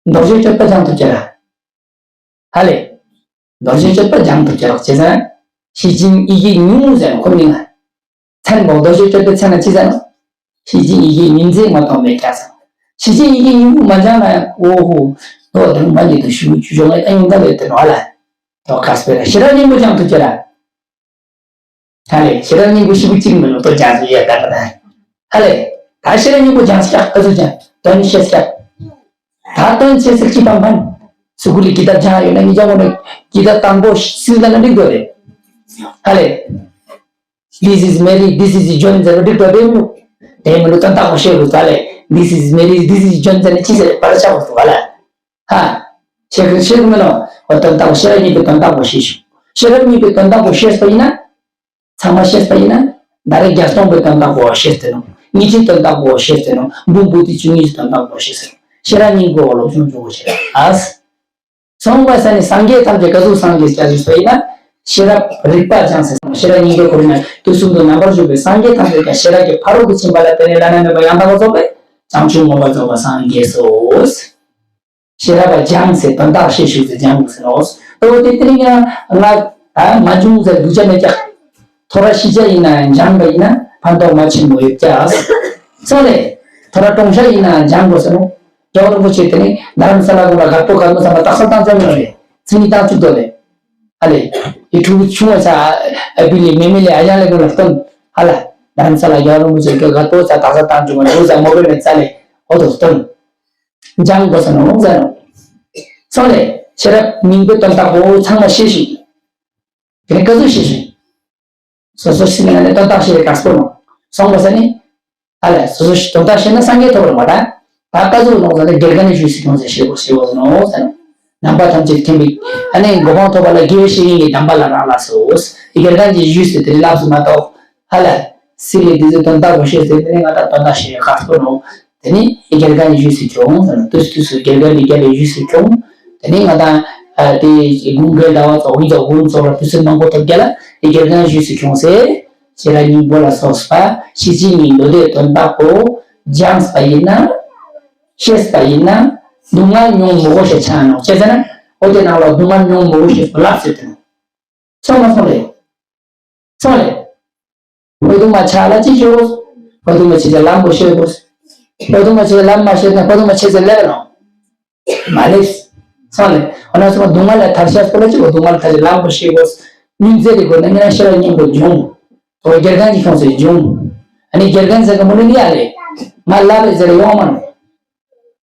རྡོ་རྗེ་གཅོད་པ་སྦྱང་ཐུབ་ཀྱི་ར། ཧ་ལས། རྡོ་རྗེ་གཅོད་པ་སྦྱང་ཐུབ་ཀྱི་ར། བྱས་ཙང་། ཤེར་ཕྱིན་ཡི་གེ་ཉུང་ངུ་ཟེར་ན་ཁོ་མིང་ལ། མཚན་པོ་རྡོ་རྗེ་གཅོད་པའི་མཚན་ལ་ཅི་ཟེར་ན། ཤེར་ཕྱིན་ཡི་གེ་ཉིས་བརྩེགས་མ་གཏོགས་མེད་ཀྱག་ཟེར། ཤེར་ཕྱིན་ཡི་གེ་ཉུང་ངུ་མ་སྦྱང་ན་ཡང་། ཨོ་ཧོ། མདོ་དང་མ་ཉིད་དུ་ཞུ་ཞུ་ཆོག་ངས་ད་ཉུང་མཐའ་ལས་དེ་ནོ་ཧ་ལ། དོ་ཁ་སྤེ་ར་ཤེས་རབ་སྙིང་པོ་སྦྱང་ཐུབ་ཀྱི་ར། ཧ་ལས། ཤེས་རབ་སྙིང་པོ་ཤེར་ཕྱིན་གཅིག་མིན་ནོ་ཏོ་སྦྱང་ཚུལ་ཡ་ད་ག་ད། ཧ་ལས། ད་ཤེས་རབ་སྙིང་པོ་སྦྱང་སྐྱག་ག་ཚོད་སྦྱང་དོན་ཤེས་སྐྱག་ད་དོན་ཤེས་ཟེར་གྱི་ཕན་ཕན། སུ་གུ་ལི་གི་ད་སྦྱང་ཡོད་ན་ངི་སྦྱང་གོ་ནི་གི་ད་དང་པོ་སིལ་ད་ན་འགྲིག་དོ་རེད། ཧ་ལས། This is Mary, this is John ཟེར་བ་འགྲིག་དོ་དེ་མི་འདུག་དེ་མི་འདུག་དོན་དག་པོ་ཤེས་དགོས་ད་ལས། This is Mary, this is John ཟེར་ནས་ཅི་ཟེར་བར་ཆགས་དགོས་འདུག་ག་ལ། ཧ། ཤེས་ཤེས་མི་ལོ། འོ་དོན་དག་པོ་ཤེས་རབ་སྙིང་པོའི་དོན་དག་པོ་ཤེས་ཤིག་ཤེས་རབ་སྙིང་པོའི་དོན་དག་པོ་ཤེས་པ་ཡིན་ན། ཚང་མ་ཤེས་པ་ཡིན་ན། ད་རེས་རྒྱ་སྟོང་པའི་དོན་དག་པོ་ཤེས་ཏེ་ནོ། ཉི་ཁྲིའི་དོན་དག་པོ་ཤེས་ཏེ་ནོ། འབུམ་པོ་ཏི་བཅུ་གཉིས་ཀྱི་དོན་དག་པོ་ཤེས་ཏེ་ནོ། ཤེས་རབ་སྙིང་པོ་སློབ་སྦྱོང་བྱེད་དགོས་ཤེས་ཨ། སོང་བ་ས་ནི་སངས་རྒྱས་ཐམས་ཅད་ག་ཟུག་སངས་རྒྱས་སྐྱ་ཟུག་སོ་ཡིན་ན། ཤེས་རབ་རིག་པ་སྦྱངས་ཟེར། ཤེས་རབ་སྙིང་པོ་ཁོ་རང་ན་དུས་གསུམ་དུ་རྣམ་པར་འཇོག་པའི་སངས་རྒྱས་ཐམས་ཅད་ཀྱང་ཤེས་རབ་ཀྱི་ཕ་རོལ་ཏུ་ཕྱིན་པ་ལ་བརྟེན་ནས་བླ་ན་མེད་པ་ཡང་དག་པར་རྫོགས་པའི་བྱང་ཆུབ་མངོན་པར་རྫོགས་པར་སངས་རྒྱས་སོ། ཤེས་རབ་སྦྱངས་ཟེར་དོན་དག་ཤེས་ཤིག་ཟེར་སྦྱངས་ཟེར་ནོ། ཨོ་དེ་དེ་རིང་ཡང་ང་ད་མ་བྱུང་ཟེར་སྡུག་ཅག་མེད་ཀྱག་ཐོ་ར་ཤི་ཅག་ཡིན་ན་སྦྱངས་པ་ཡིན་ན་ཕན་ཐོགས་མ་ཆེན་པོ་ཡོད་ཀྱག་སོང་ལེ། ཐོ་ར་གྲོང་ཤ་ཡིན་ན་སྦྱངས་དགོས་ཟེར་ནོ། རྒྱལ་བ་རིན་པོ་ཆེ་དེ་ནི་རྡ་རམ་ས་ལ་གུང་ལ་གར་པོ་གར་མོ་ཚང་མ་དག་ས་བཏང་ཚར་ནོ་རེད། ཚིག་ཉིས་བཏང་བཅུག་དོ་ལེ། ཨ་ལེ། ཡི་ཕྲུ་གུ་ཆུང་བ་ས་ཨ་བི་ལི་མེ་མེ་ལེ་ཨ་ཡང་ལེ་གུང་ལ་སྟོན། ཧ་ལ། རྡ་རམ་ས་ལ་རྒྱལ་བ་རིན་པོ་ཆེ་གི་གར་པོ་ས་དག་ས་བཏང་བཅུག་མ་འགྲོ་ས་མོ་བེ་མེ་ཙ་ལེ། ཨོ་དོ་སྟོན། སྦྱང་དགོས་ས་ནོ་ཟེར་ནོ། སོང་ལེ། ཤེས་རབ་སྙིང་པོའི་དོན་དག་པོ་ཚང་མ་ཤེས་ཤིག་དེ་ནི་ག་ཚོད་ཤེས་ཤིག་སོ་སོ་ཤེས་ན་ནི་དོན་དག་ཤེས་རེ་ག་སོ་ནོ། སོང་བ་ས་ནི། ཨ་ལས་སོ་སོ་ཤེས་དོན་དག་ཤེས་ན་སངས་རྒྱས་ཐོབ་པར་མ་ད། ད་ག་ཚོད་ནོ་ཟེར་ན་དགེ་རྒན་ནི་ཞུས་སུ་ཁྱོང་ཟེར་ཤེས་དགོས་ཤེས་དགོས་ནོ་ཟེར་ན། རྣམ་པ་ཐམས་ཅད་མཁྱེན་པའི་ཨ་ནི་གོ་འཕང་ཐོབ་པ་ལ་དགེ་བའི་བཤེས་གཉེན་གྱི་གདམས་པ་ལ་རག་ལས་སོ། དགེ་རྒན་གྱིས་ཞུས་སུ་དེ་ལབ་སུ་མ་གཏོགས། ཧ་ལས། སི་ལེ་དེ་ཚོ་དོན་དག་པོ་ཤེས་ཟེར་དེ་ནི་ང་ད་དོན་དག་ཤེས་ཁག་པོ་ནོ། དེ་ནི་དགེ་རྒན་ཡི་ཞུས་སུ་ཁྱོང་ཟེར་ན་དུས་སུ་དུས་སུ་དགེ་རྒན་གྱི་རྒྱབ་ལ་ཞུས་སུ་ཁྱོང་། དེ་ནི་ང་དང་ཨ་དེ་དགུང་གི་ཟླ་བ་ཚོ་འོན་ཀྱང་དགུང་ཚོ་ལ་དུས་སུ་མང་པོ་ཐོབ་རྒྱ་ལ་དགེ་རྒན་ཞུས་སུ་ཁྱོང་ཟེར། ཤེས་རབ་སྙིང་པོ་ལ་སོགས་པ་ཤེས་བྱའི་སྙིང་པོ་དེ་དོན་དག་པོ་སྦྱངས་པ་ཡིན་ན། ཤེས་པ་ཡིན་ན། སྡུག་བསྔལ་མྱོང་མི་དགོས་ཤེས་ཆ་ནོ་ཅེས་ཟེར་ན་འོ་དེ་ནང་ལ་སྡུག་བསྔལ་མྱོང་མི་དགོས་ཤེས་པ་ལབ་ཟེར་དེ་ནོ། ཚང་མ་ཚང་རེད། སོང་ལེ། ཕ་དུ་མ་ཆ་ལ་ཅི་ཤོད། ཕ་དུ་མ་ཆེ་ཚེ་ལམ་པོ་ཤེས་དགོས། ཕ་དུ་མ་ཆེ་ཚེ་ལམ་མ་ཤེས་ན་ཕ་དུ་མ་ཆེ་ཚེ་ལེབ་ནོ། མ་ལེབ། སོང་ལེ། འོ་ན་སོང་སྡུག་བསྔལ་ལས་ཐར་ཤེས་པོ་ལ་ཅི་གོ་སྡུག་བསྔལ་ཐར་ཤེས་ལམ་པོ་ཤེས་དགོས། མིན་ཚེ་རི་གོ་ན་ཉེ་ན་ཤེས་རབ་སྙིང་པོ་འབྱུང་། དོ་དགེ་རྒན་གྱི་ཁྱོང་ཚེ་འབྱུང་། ཨ་ནི་དགེ་རྒན་ཚེ་ག་མོ་ནི་ཡ་ལེ། ང་ལབ་པའི་ཚེ་རེ་ཡོང་མ་ནོ།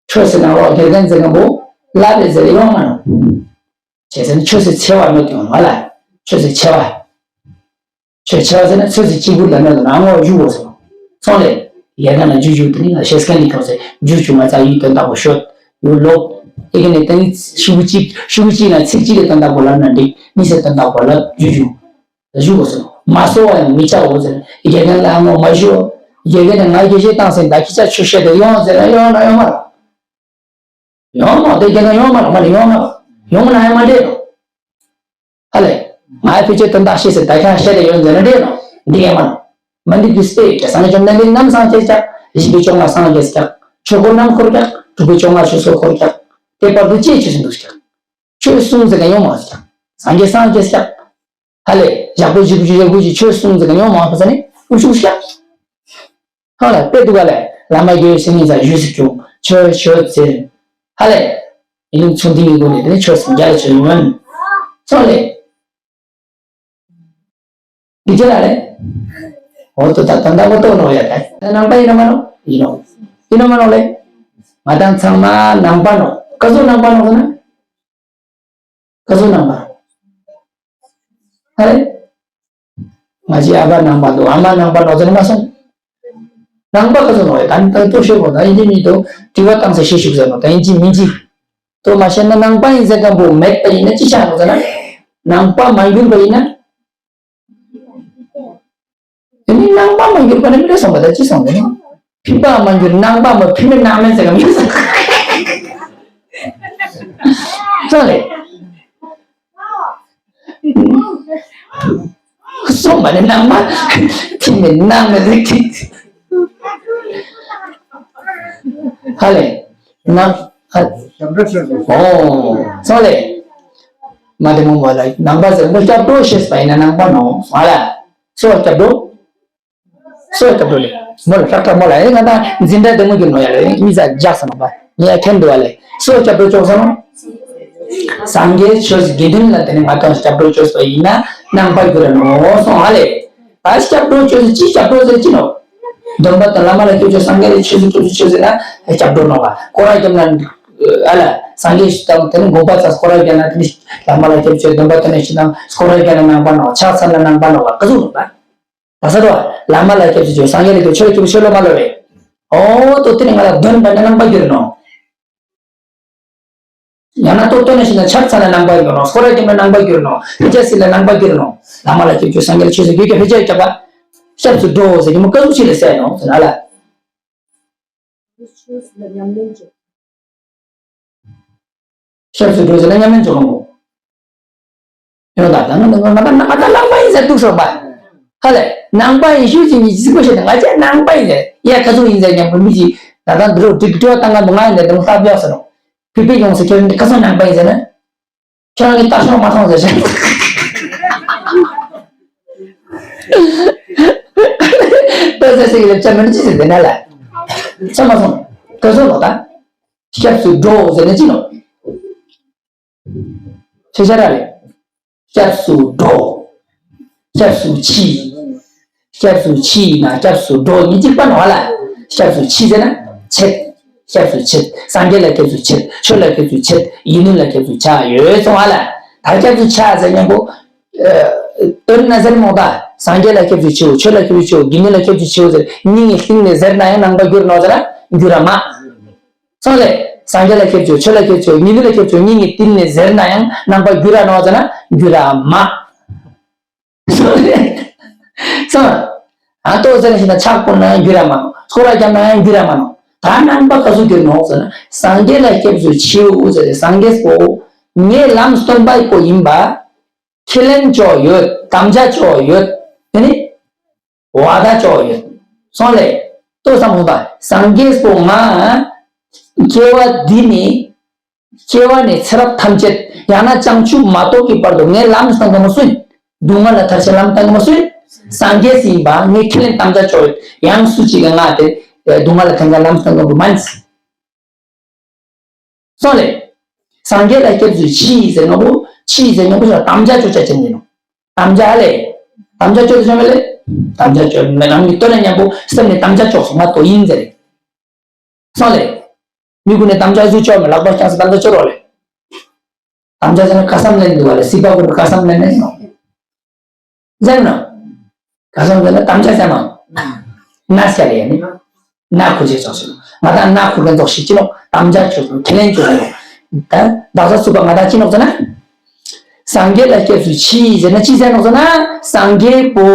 ཆོས་སེ་ན་རོ་དགེ་རྒན་ཚེ་ག་མོ་ལབ་པའི་ཚེ་རེ་ཡོང་མ་ནོ། བྱས་ཙང་ཆོས་སུ་ཆེ་བ་མེད་དུ་ཡོང་བ་ལ། ཆོས་སུ་ཆེ་བ། ཆོས་ཆེ་བ་ཟེར་ན་ཆོས་སུ་གཅིག་པུ་ལ་མེད་དུ་ན་ངོ་བཞུགས་དགོས་སོ། ཚོང་ལས། ཡར་ག་ན་རྒྱུ་རྒྱུ་དེ་ནི་ང་ཤེས་མཁན་ལས་ཁྱོང་ཟེར་རྒྱུ་རྒྱུ་ང་ཚ་ཡུལ་དོན་དག་པོ་ཤོད། ཡུལ་ལོག་ཨེ་ག་ནས་དེ་ནི་ཤུ་གཅིག་ཤུ་གཅིག་ན་ཚིག་གཅིག་གི་དོན་དག་པོ་ལབ་ན་འགྲིག་མི་ཟེར་དོན་དག་པོ་ལབ་རྒྱུ་རྒྱུ། བཞུགས་དགོས་སོ། མ་གསོ་བ་ཡང་མི་བྱའོ་ཟེར། ཡར་ག་ལ་ངོ་མ་བཞུགས། ཡར་ག་ནས་ང་རྒྱལ་ཤེས་བཏང་ཟེར་ད་ཁྱི་ཆ་ཆོས་བཤད་དེ་ཡོང་ཟེར་ན་ཡོང་ན་ཡོང་མ་རེད། ཡོང་མ་དེ་རྒྱལ་ཁ་ཡོང་མ་རེད་མ་ནི་ཡོང་མ་རེད། ཡོང་ན་ཡང་མ་འདྲེས་རོ། ཧ་ལས། ང་ཕལ་ཆེར་དོན་དག་ཤེས་ཟེར་ད་ཁྱང་བཤད་དེ་ཡོང་ཟེར་ན་འདྲེས་རོ། འདི་ཡང་མ་རེད། མ་འདི་དུས་སྤེ་ཀྱ་སངས་རྒྱས་བཅོམ་ལྡན་འདས་རྣམ་སངས་རྒྱས་ཀྱ། བཞི་པའི་བཅོ་ལྔ་སངས་རྒྱས་ཀྱ། ཆོས་འཁོར་རྣམ་འཁོར་ཀྱ། དྲུག་པའི་བཅོ་ལྔ་ཆོས་སོགས་འཁོར་ཀྱ། དེ་བར་དུ་ཅི་ཆོས་སུ་འདུག་ཀྱ། ཆོས་གསུངས་ཟེར་ག་ཡོང་མ་ཟེར་ཀྱ། སངས་རྒྱས་སངས་རྒྱས་ཀྱ། ཧ་ལས། ཞག་པོ་བཞི་བཅུ་ཞེ་དགུ་ཞིག་ཆོས་གསུངས་ཟེར་ག་ཡོང་མ་ཟེར་ནི་ཨུ་ཆུ་ཀྱ། ཧ་ལ་དཔེ་འདུག་ག་ལས། བླ་མ་དགེ་བའི་བཤེས་གཉེན་ཚ་ཞུས་སུ་བྱུང་། ཆོས་ཆོས་ཟེར། ཧ་ལས། ཡིན་ནི་ཚུལ་འདི་ཡི་སྒོ་ནས་དེ་ནི་ཆོས་སུ་རྒྱ་ལ་ཆོས་ཡོང་ངམ། ཚོགས་ལས། འདི་ཅི་ལ་ལས། འོ་ཏོ་ད་ད་ད་མོ་ཏོ་ནོ་ཡ་ད། ད་ནང་པ་ཡིན་ནོ་མ་ནོ། ཡིན་ནོ། ཡིན་ནོ་མ་ནོ་ལས། ང་དང་ཚང་མ་ནང་པ་ནོ། ཀ་ཟུ་ནང་པ་ནོ་ཟེར་ན། ཀ་ཟུ་ནང་པ། ཨ་རེ། ང་ཅི་ཨ་ཕ་ནང་པ་འདུག་ཨ་མ་ནང་པ་འདུག་ཟེར་ན་མ་སོང་། ནང་པ་ཀ་ཟུ་ནོ་ཡ་ད་ནི་ད་ཏོ་ཤོད་གོ་ད་ཡིན་གྱི་མི་འདུག་དྲི་བ་བཏང་ས་ཤེས་ཤུགས་ཟེར་ནོ་ད་ཡིན་གྱི་མིན་གྱི། ཏོ་མ་ཤེས་ན་ནང་པ་ཡིན་ཟེར་མཁན་པོ་མེད་པ་ཡིན་ན་ཅི་ཆགས་ནོ་ཟེར་ན། ནང་པ་མ་འགྱུར་པ་ཡིན་ན། དེ་ནི་ནང་པ་མ་འགྱུར་པ་ནི་མི་རེ་སོང་བ་ད་ཅི་སོང་བ་ནི། ཕི་པ་མ་འགྱུར་ནང་པ་མ་ཕི་མི་ནང་མེད་ཟེར་ག་མི་སོང་། སོང་ལེ། སོང་བ་ནི་ནང་པ་ཕི་མི་ནང་མེད་ཟེར་གི། ཧ་ལས། ནང་ཨ། ཞབས་བྲོ་ཤོད་དགོས། ཨོ། སོང་ལས། མ་དེ་མོ་མོ་ལ་ནང་པ་ཟེར་མོ་སྐྱབས་འགྲོ་ཤེས་པ་ཡིན་ན་ནང་པ་ནོ། སོང་ལ། སོ་སྐྱབས་འགྲོ། སོ་སྐྱབས་འགྲོ་ལས། མོ་ལ་ཏག་ཏག་མོ་ལ་ཨེ་ང་ད་འཛིན་གྲྭ་དེ་མོ་གི་ནོ་ཡ་ལ་ཨེ་མི་ཚ་རྒྱག་ས་ནོ་པ། ངས་ཡ་མཁྱེན་འདུག་བ་ལས། སོ་སྐྱབས་འགྲོ་ཅོག་ས་ནོ། སངས་རྒྱས་ཆོས་དགེ་འདུན་ལ་དེ་ནས་ང་ད་སྐྱབས་འགྲོ་ཅོག་ས་ཡིན་ན་ནང་པ་གྱུར་ནོ། སོང་ཨ་ལས། ད་སྐྱབས་འགྲོ་ཅོག་ས་ཅི་སྐྱབས་འགྲོ་ཟེར་ཅི་ནོ། སྡོམ་པ་དང་བླ་མ་ལ་སྐྱབས་ཅོག་སངས་རྒྱས་ལ་ཆོས་སུ་སྐྱབས་ཅོག་ཟེར་ན་སྐྱབས་འགྲོ་ནོ་བ། སྐོར་ར་རྒྱབ་ན་ཨ་ལ་སངས་རྒྱས་ཤིག་དང་དེ་ནི་དགོངས་པ་ཚ་སྐོར་ར་རྒྱབ་ན་དེ་ནི་བླ་མ་ལ་སྐྱབས་ཅོག་སྡོམ་པ་དེ་ནི་ཤིག་དང་སྐོར་ར་རྒྱབ་ན་ནང་པ་ནོ། ཕྱག་འཚལ་ན་ནང་པ་ནོ་བ་ག་ཟུག་ནོ་ད། ད་ས་རོ་བླ་མ་ལ་སྐྱབས་ཅོག་སངས་རྒྱས་ལ་སྐྱབས་ཆོས་ལ་སྐྱབས་ཆོས་ལ་མ་ལོ་བས། ཨོ་ཏོ་དེ་ནི་ང་ལ་འདོན་པ་ནི་ནང་པ་གྱུར་ནོ། ཡང་ན་ལྟོ་ལྟོ་ནས་ཤི་ན་ཕྱག་འཚལ་ན་ནང་པ་གྱུར་ནོ། སྐོར་ར་རྒྱབ་ན་ནང་པ་གྱུར་ནོ། ཕེ་ཆ་སི་ལ་ནང་པ་གྱུར་ནོ། བླ་མ་ལ་སྐྱབས་ཆོག་སངས་རྒྱས་ལ་ཆོས་ཟེར་རྒྱུ་ཀྱང་ཕེ་ཆ་སྐྱབས་པ། སྐྱབས་སུ་འགྲོ་ཟེར་གྱི་མོ་ཀ་ཟུག་ཆི་ལ་ཟེར་ནོ་ཟེར་ན་ལ། སྐྱབས་སུ་འགྲོ་ཟེར་ན་ཉམས་ལེན་འཇོག་མོ། ཡོད་ད་ད་ང་ང་ང་ང་ད་ནང་པ་ཡིན་ཟེར་འདུག་སོང་པ། ཧ་ལས། ནང་པ་ཡིན་ཤུལ་ཅིག་གིས་གཟིགས་པོ་བྱས་ཏེ་ང་ཅག་ནང་པ་ཡིན་ཟེར། ཡ་ཁ་ཚུགས་ཡིན་ཟེར་སྙམ་པོ་མི་གཅིག་ད་ལྟ་འདི་རུ་འགྲིག་འགྲོ་བཏང་ག་འདུག་ང་ཡིན་ཟེར་དེ་མོ་ལྟ་བྱོས་ཟེར་ནོ། ཕི་ཕི་ཡོང་ཟེར་ཁྱོད་ནི་ཁ་སང་ནང་པ་ཡིན་ཟེར་ན། ཁྱོད་རང་གི་ལྟ་ཤོག་མ་མཐོང་ཟེར་ཤག་ལྟོས་ཟེར་ཟེར་གི་ལབ་ཆ་མེད་ཅི་ཟེར་དེ་ན་ལ། ཆ་མ་སོང་། ལྟོས་སོང་ལོ་ད། སྐྱབས་སུ་འགྲོ་ཟེར་ན་ཅི་ནོ། ཤེས་བྱ་ར་རེད། སྐྱབས་སུ་འགྲོ། སྐྱབས་སུ་མཆི། སྐྱབས་སུ་མཆི་ཡིན་ན་སྐྱབས་སུ་འགྲོ་ཡིན་གཅིག་པ་ནོ་ཨ་ལ། སྐྱབས་སུ་མཆི་ཟེར་ན་མཆེད། སྐྱབས་སུ་མཆེད། སངས་རྒྱས་ལ་སྐྱབས་སུ་མཆེད། ཆོས་ལ་སྐྱབས་སུ་མཆེད། དགེ་འདུན་ལ་སྐྱབས་སུ་ཆ་ཡོད་སོང་ཨ་ལ། ད་སྐྱབས་སུ་ཆ་ཟེར་མཉམ་པོ། ཨ། དོན་ན་ཟེར་མོ་ད། སངས་རྒྱས་ལ་སྐྱབས་སུ་མཆིའོ། ཆོས་ལ་སྐྱབས་སུ་མཆིའོ། དགེ་འདུན་ལ་སྐྱབས་སུ་མཆིའོ་ཟེར་སྙིང་གི་གཏིང་ནས་ཟེར་ན་ཡང་ནང་པ་གྱུར་ནོ་ཟེར་ན་གྱུར་ར་མ། སོང་ལེ། སངས་རྒྱས་ལ་སྐྱབས་སུ་མཆིའོ། ཆོས་ལ་སྐྱབས་སུ་མཆིའོ། དགེ་འདུན་ལ་སྐྱབས་སུ་མཆིའོ། སྙིང་གི་གཏིང་ནས་ཟེར་ན་ཡང་ནང་པ་གྱུར་ར་ནོ་ཟེར་ན་གྱུར་ར་མ། སོང་ལེ། སོང་། ཨ་ཏོ་ཟེར་ཞིག་ན་ཕྱག་ཕུལ་ན་ཡང་གྱུར་ར་མ་ནོ། སྐོར་ར་བརྒྱབ་ན་ཡང་གྱུར་ར་མ་ནོ། ད་ནང་པ་ག་ཚོད་གྱུར་ནོ་ཟེར་ན་སངས་རྒྱས་ལ་སྐྱབས་སུ་མཆིའོ་ཟེར་ཏེ་སངས་རྒྱས་པོ་ངའི་ལམ་སྟོན་པ་པོ་ཡིན་པ། ཁས་ལེན་ཅོག་ཡོད། དམ་བཅའ་ཅོག་ཡོད། དེ་ནི་བ་ད་ཅོག་ཡོད། སོང་ལེ། ལྟོས་བསམ་བློ་བཏང་། སངས་རྒྱས་པོ་ང་སྐྱེ་བ་འདི་ནས་སྐྱེ་བ་ནས་ཚེ་རབས་ཐམས་ཅད་ཡང་ན་བྱང་ཆུབ་མ་ཐོབ་ཀྱི་བར་དུ་ངའི་ལམ་སྟོན་མཁན་པོ་སུ་ཡིན། སྡུག་བསྔལ་ལ་ཐར་བྱེད་ལམ་སྟོན་མཁན་པོ་སུ་ཡིན། སངས་རྒྱས་ཡིན་པ་ངས་ཁས་ལེན་དམ་བཅའ་ཅོག་ཡོད། ཡང་སུ་གཅིག་གིས་ང་དེ་སྡུག་བསྔལ་ལ་ཐར་མཁན་ལམ་སྟོན་མཁན་པོ་མ་ཡིན། སོང་ལེ། སངས་རྒྱས་ལ་སྐྱབས་སུ་མཆི་ཟེར་ནོ་བོ་མཆི་ཟེར་ནོ་བོ་དམ་བཅའ་ཅོག་ཅོག་ཅན་ཡིན་ནོ། དམ་བཅའ་ལེ། དམ་བཅའ་ཅོག་ཅོག་མེད་ལེ། དམ་བཅའ་ཅོག་མེད་ནམ་གྱི་ལྟོས་ན་མཉམ་པོ་སེམས་ནས་དམ་བཅའ་ཅོག་སོང་ང་ཏོ་ཡིན་ཟེར་རེད། སོང་ལེ། མི་ཀུན་ནས་དམ་བཅའ་ཟུ་ཅོག་མེད་ལག་པ་བརྐྱངས་སེ་དམ་བཅའ་ཅོག་རོགས་ལེ། དམ་བཅའ་ཟེར་ན་ཁ་སམ་ལེན་འདུག་བ་ལེ། སྲིད་པ་ཀུན་ཏུ་ཁ་སམ་ལེན་ནས་ནོ། ཟེར་ན། ག་སོང་ཟེར་ན་དམ་བཅའ་ཟེར་མ། ན་ཟེར་ཡ་ནི། ན་ཁུ་ཅེས་ཙོགས་ཤིག་ང་དང་ན་ཁུ་མཁན་ཙོགས་ཤིག་ཅི་ནོ་དམ་བཅའ་ཅོག་ཁས་ལེན་ཅོག་ནོ། ད་བདག་ས་ཚུགས་པ་ང་དང་ཅི་ནོ་ཟེར་ན། སངས་རྒྱས་ལ་སྐྱབས་སུ་མཆི་ཟེར་ན་ཅི་ཟེར་ནོ་ཟེར་ན། སངས་རྒྱས་པོ་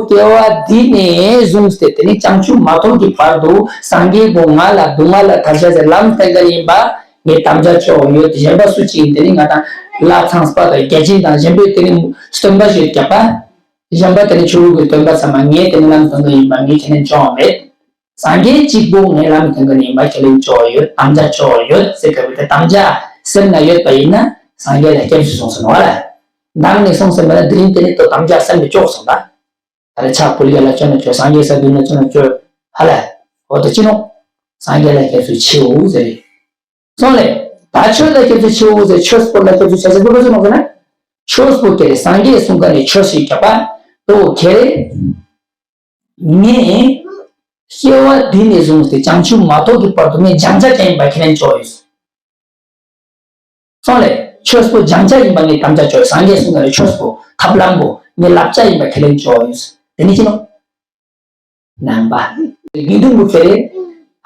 སྐྱེ་བ་འདི་ནས་བཟུང་སྟེ་དེ་ནི་བྱང་ཆུབ་མ་ཐོབ་ཀྱི་བར་དུ་སངས་རྒྱས་པོ་ང་ལ་སྡུག་བསྔལ་ལ་ཐར་བྱ་ཟེར་ལམ་སྟོན་མཁན་ཡིན་པ། ངས་དམ་བཅའ་ཅོག་ཡོད། གཞན་པ་སུ་གཅིག་ཡིན་དེ་ནི་ང་དང་ལྷ་ཚངས་པ་དང་བརྒྱ་བྱིན་དང་གཞན་པས་དེ་ནི་སྟོན་པ་ཞིག་བརྒྱབ་པ། གཞན་པ་དེ་ནི་ཆོས་ལུགས་ཀྱི་སྟོན་པ་ཚང་མ་ངས་དེ་ནི་ལམ་སྟོན་མཁན་ཡིན་པ་ངས་ཁས་ལེན་ཅོག་མེད། སངས་རྒྱས་གཅིག་པོ་ངས་ལམ་སྟོན་མཁན་ཡིན་པ་ཁས་ལེན་ཅོག་ཡོད། དམ་བཅའ་ཅོག་ཡོད་ཟེར་སྐབས་དེ་དམ་བཅའ་སེམས་ན་ཡོད་པ་ཡིན་ན་སངས་རྒྱས་ལ་སྐྱབས་སུ་སོང་ཟེར་ནོ་ཧ་ལ། མདང་ནས་སོང་ཟེར་མེད་ན་དེ་རིང་དེ་ནི་ཏོ་དམ་བཅའ་སེམས་ནས་ཅོག་སོང་ད། ད་རེ་ཕྱག་ཕུལ་ཡ་ལ་ཅོ་ན་ཅོ། སངས་རྒྱས་ས་འདུལ་ན་ཅོ་ན་ཅོ། ཧ་ལ། འོ་དེ་ཅི་ནོ། སངས་རྒྱས་ལ་སྐྱབས་སུ་མཆིའོ་ཟེར་རེད། སོང་ལེ། ད་ཆོས་ལ་སྐྱབས་སུ་མཆིའོ་ཟེར་ཆོས་པོ་ལ་སྐྱབས་སུ་མཆི་ཟེར་བུ་ག་ཚོད་ནོ་ཟེར་ན། ཆོས་པོ་ཁྱེར་རེ་སངས་རྒྱས་གསུང་མཁན་ནི་ཆོས་ཤིག་བརྒྱབ་པ། ཏོ་ཁྱེར་རེ། ངས་སྐྱེ་བ་འདི་ནས་བཟུང་སྟེ་བྱང་ཆུབ་མ་ཐོབ་ཀྱི་བར་དུ་ངས་སྦྱང་བྱ་ཅན་ཡིན་པ་ཁས་ལེན་ཅོག་ཡོད། སོང་ལེ། ཆོས་པོ་སྦྱང་བྱ་ཡིན་པ་ངས་དམ་བཅའ་ཅོག་ཡོད། སངས་རྒྱས་གསུང་མཁན་ནི་ཆོས་པོ་ཐབས་ལམ་པོ་ངས་བསླབ་བྱ་ཡིན་པ་ཁས་ལེན་ཅོག་ཡོད། དེ་ནི་ཅི་ནོ། ནང་པ། དགེ་འདུན་པོ་ཁྱེར་རེ།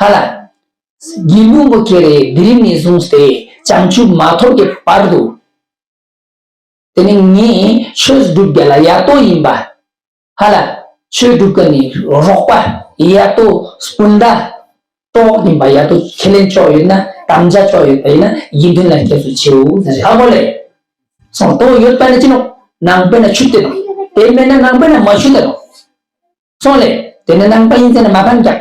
ཧ་ལ། དགེ་འདུན་པོ་ཁྱེར་རེ་འདི་རིང་ནས་བཟུང་སྟེ་བྱང་ཆུབ་མ་ཐོབ་ཀྱི་བར་དུ། དེ་ནི་ངས་ཆོས་སྒྲུབ་རྒྱུ་ལ་ཡ་ཏོ་ཡིན་པ། ཧ་ལ། ཆོས་སྒྲུབ་མཁན་ནི་རོགས་པ། ཡ་ཏོ་སྤུན་ཟླ། གྲོགས་ཡིན་པ་ཡ་ཏོ་ཁས་ལེན་ཅོག་ཡོད་ན་དམ་བཅའ་ཅོག་ཡོད་པ་ཡིན་ན་དགེ་འདུན་ལ་སྐྱབས་སུ་མཆིའོ་ཟེར་རེད། ཧ་གོ་ལེ། སོང་ཏོ་ཡོད་པ་ནི་ཅི་ནོ། ནང་པའི་ན་ཆུ་དེ་ནོ། དེ་མེད་ན་ནང་པའི་ན་མ་ཆུ་དེ་ནོ། སོང་ལེ། དེ་ནས་ནང་པ་ཡིན་ཟེར་ན་མ་ཕན་ཀྱང་།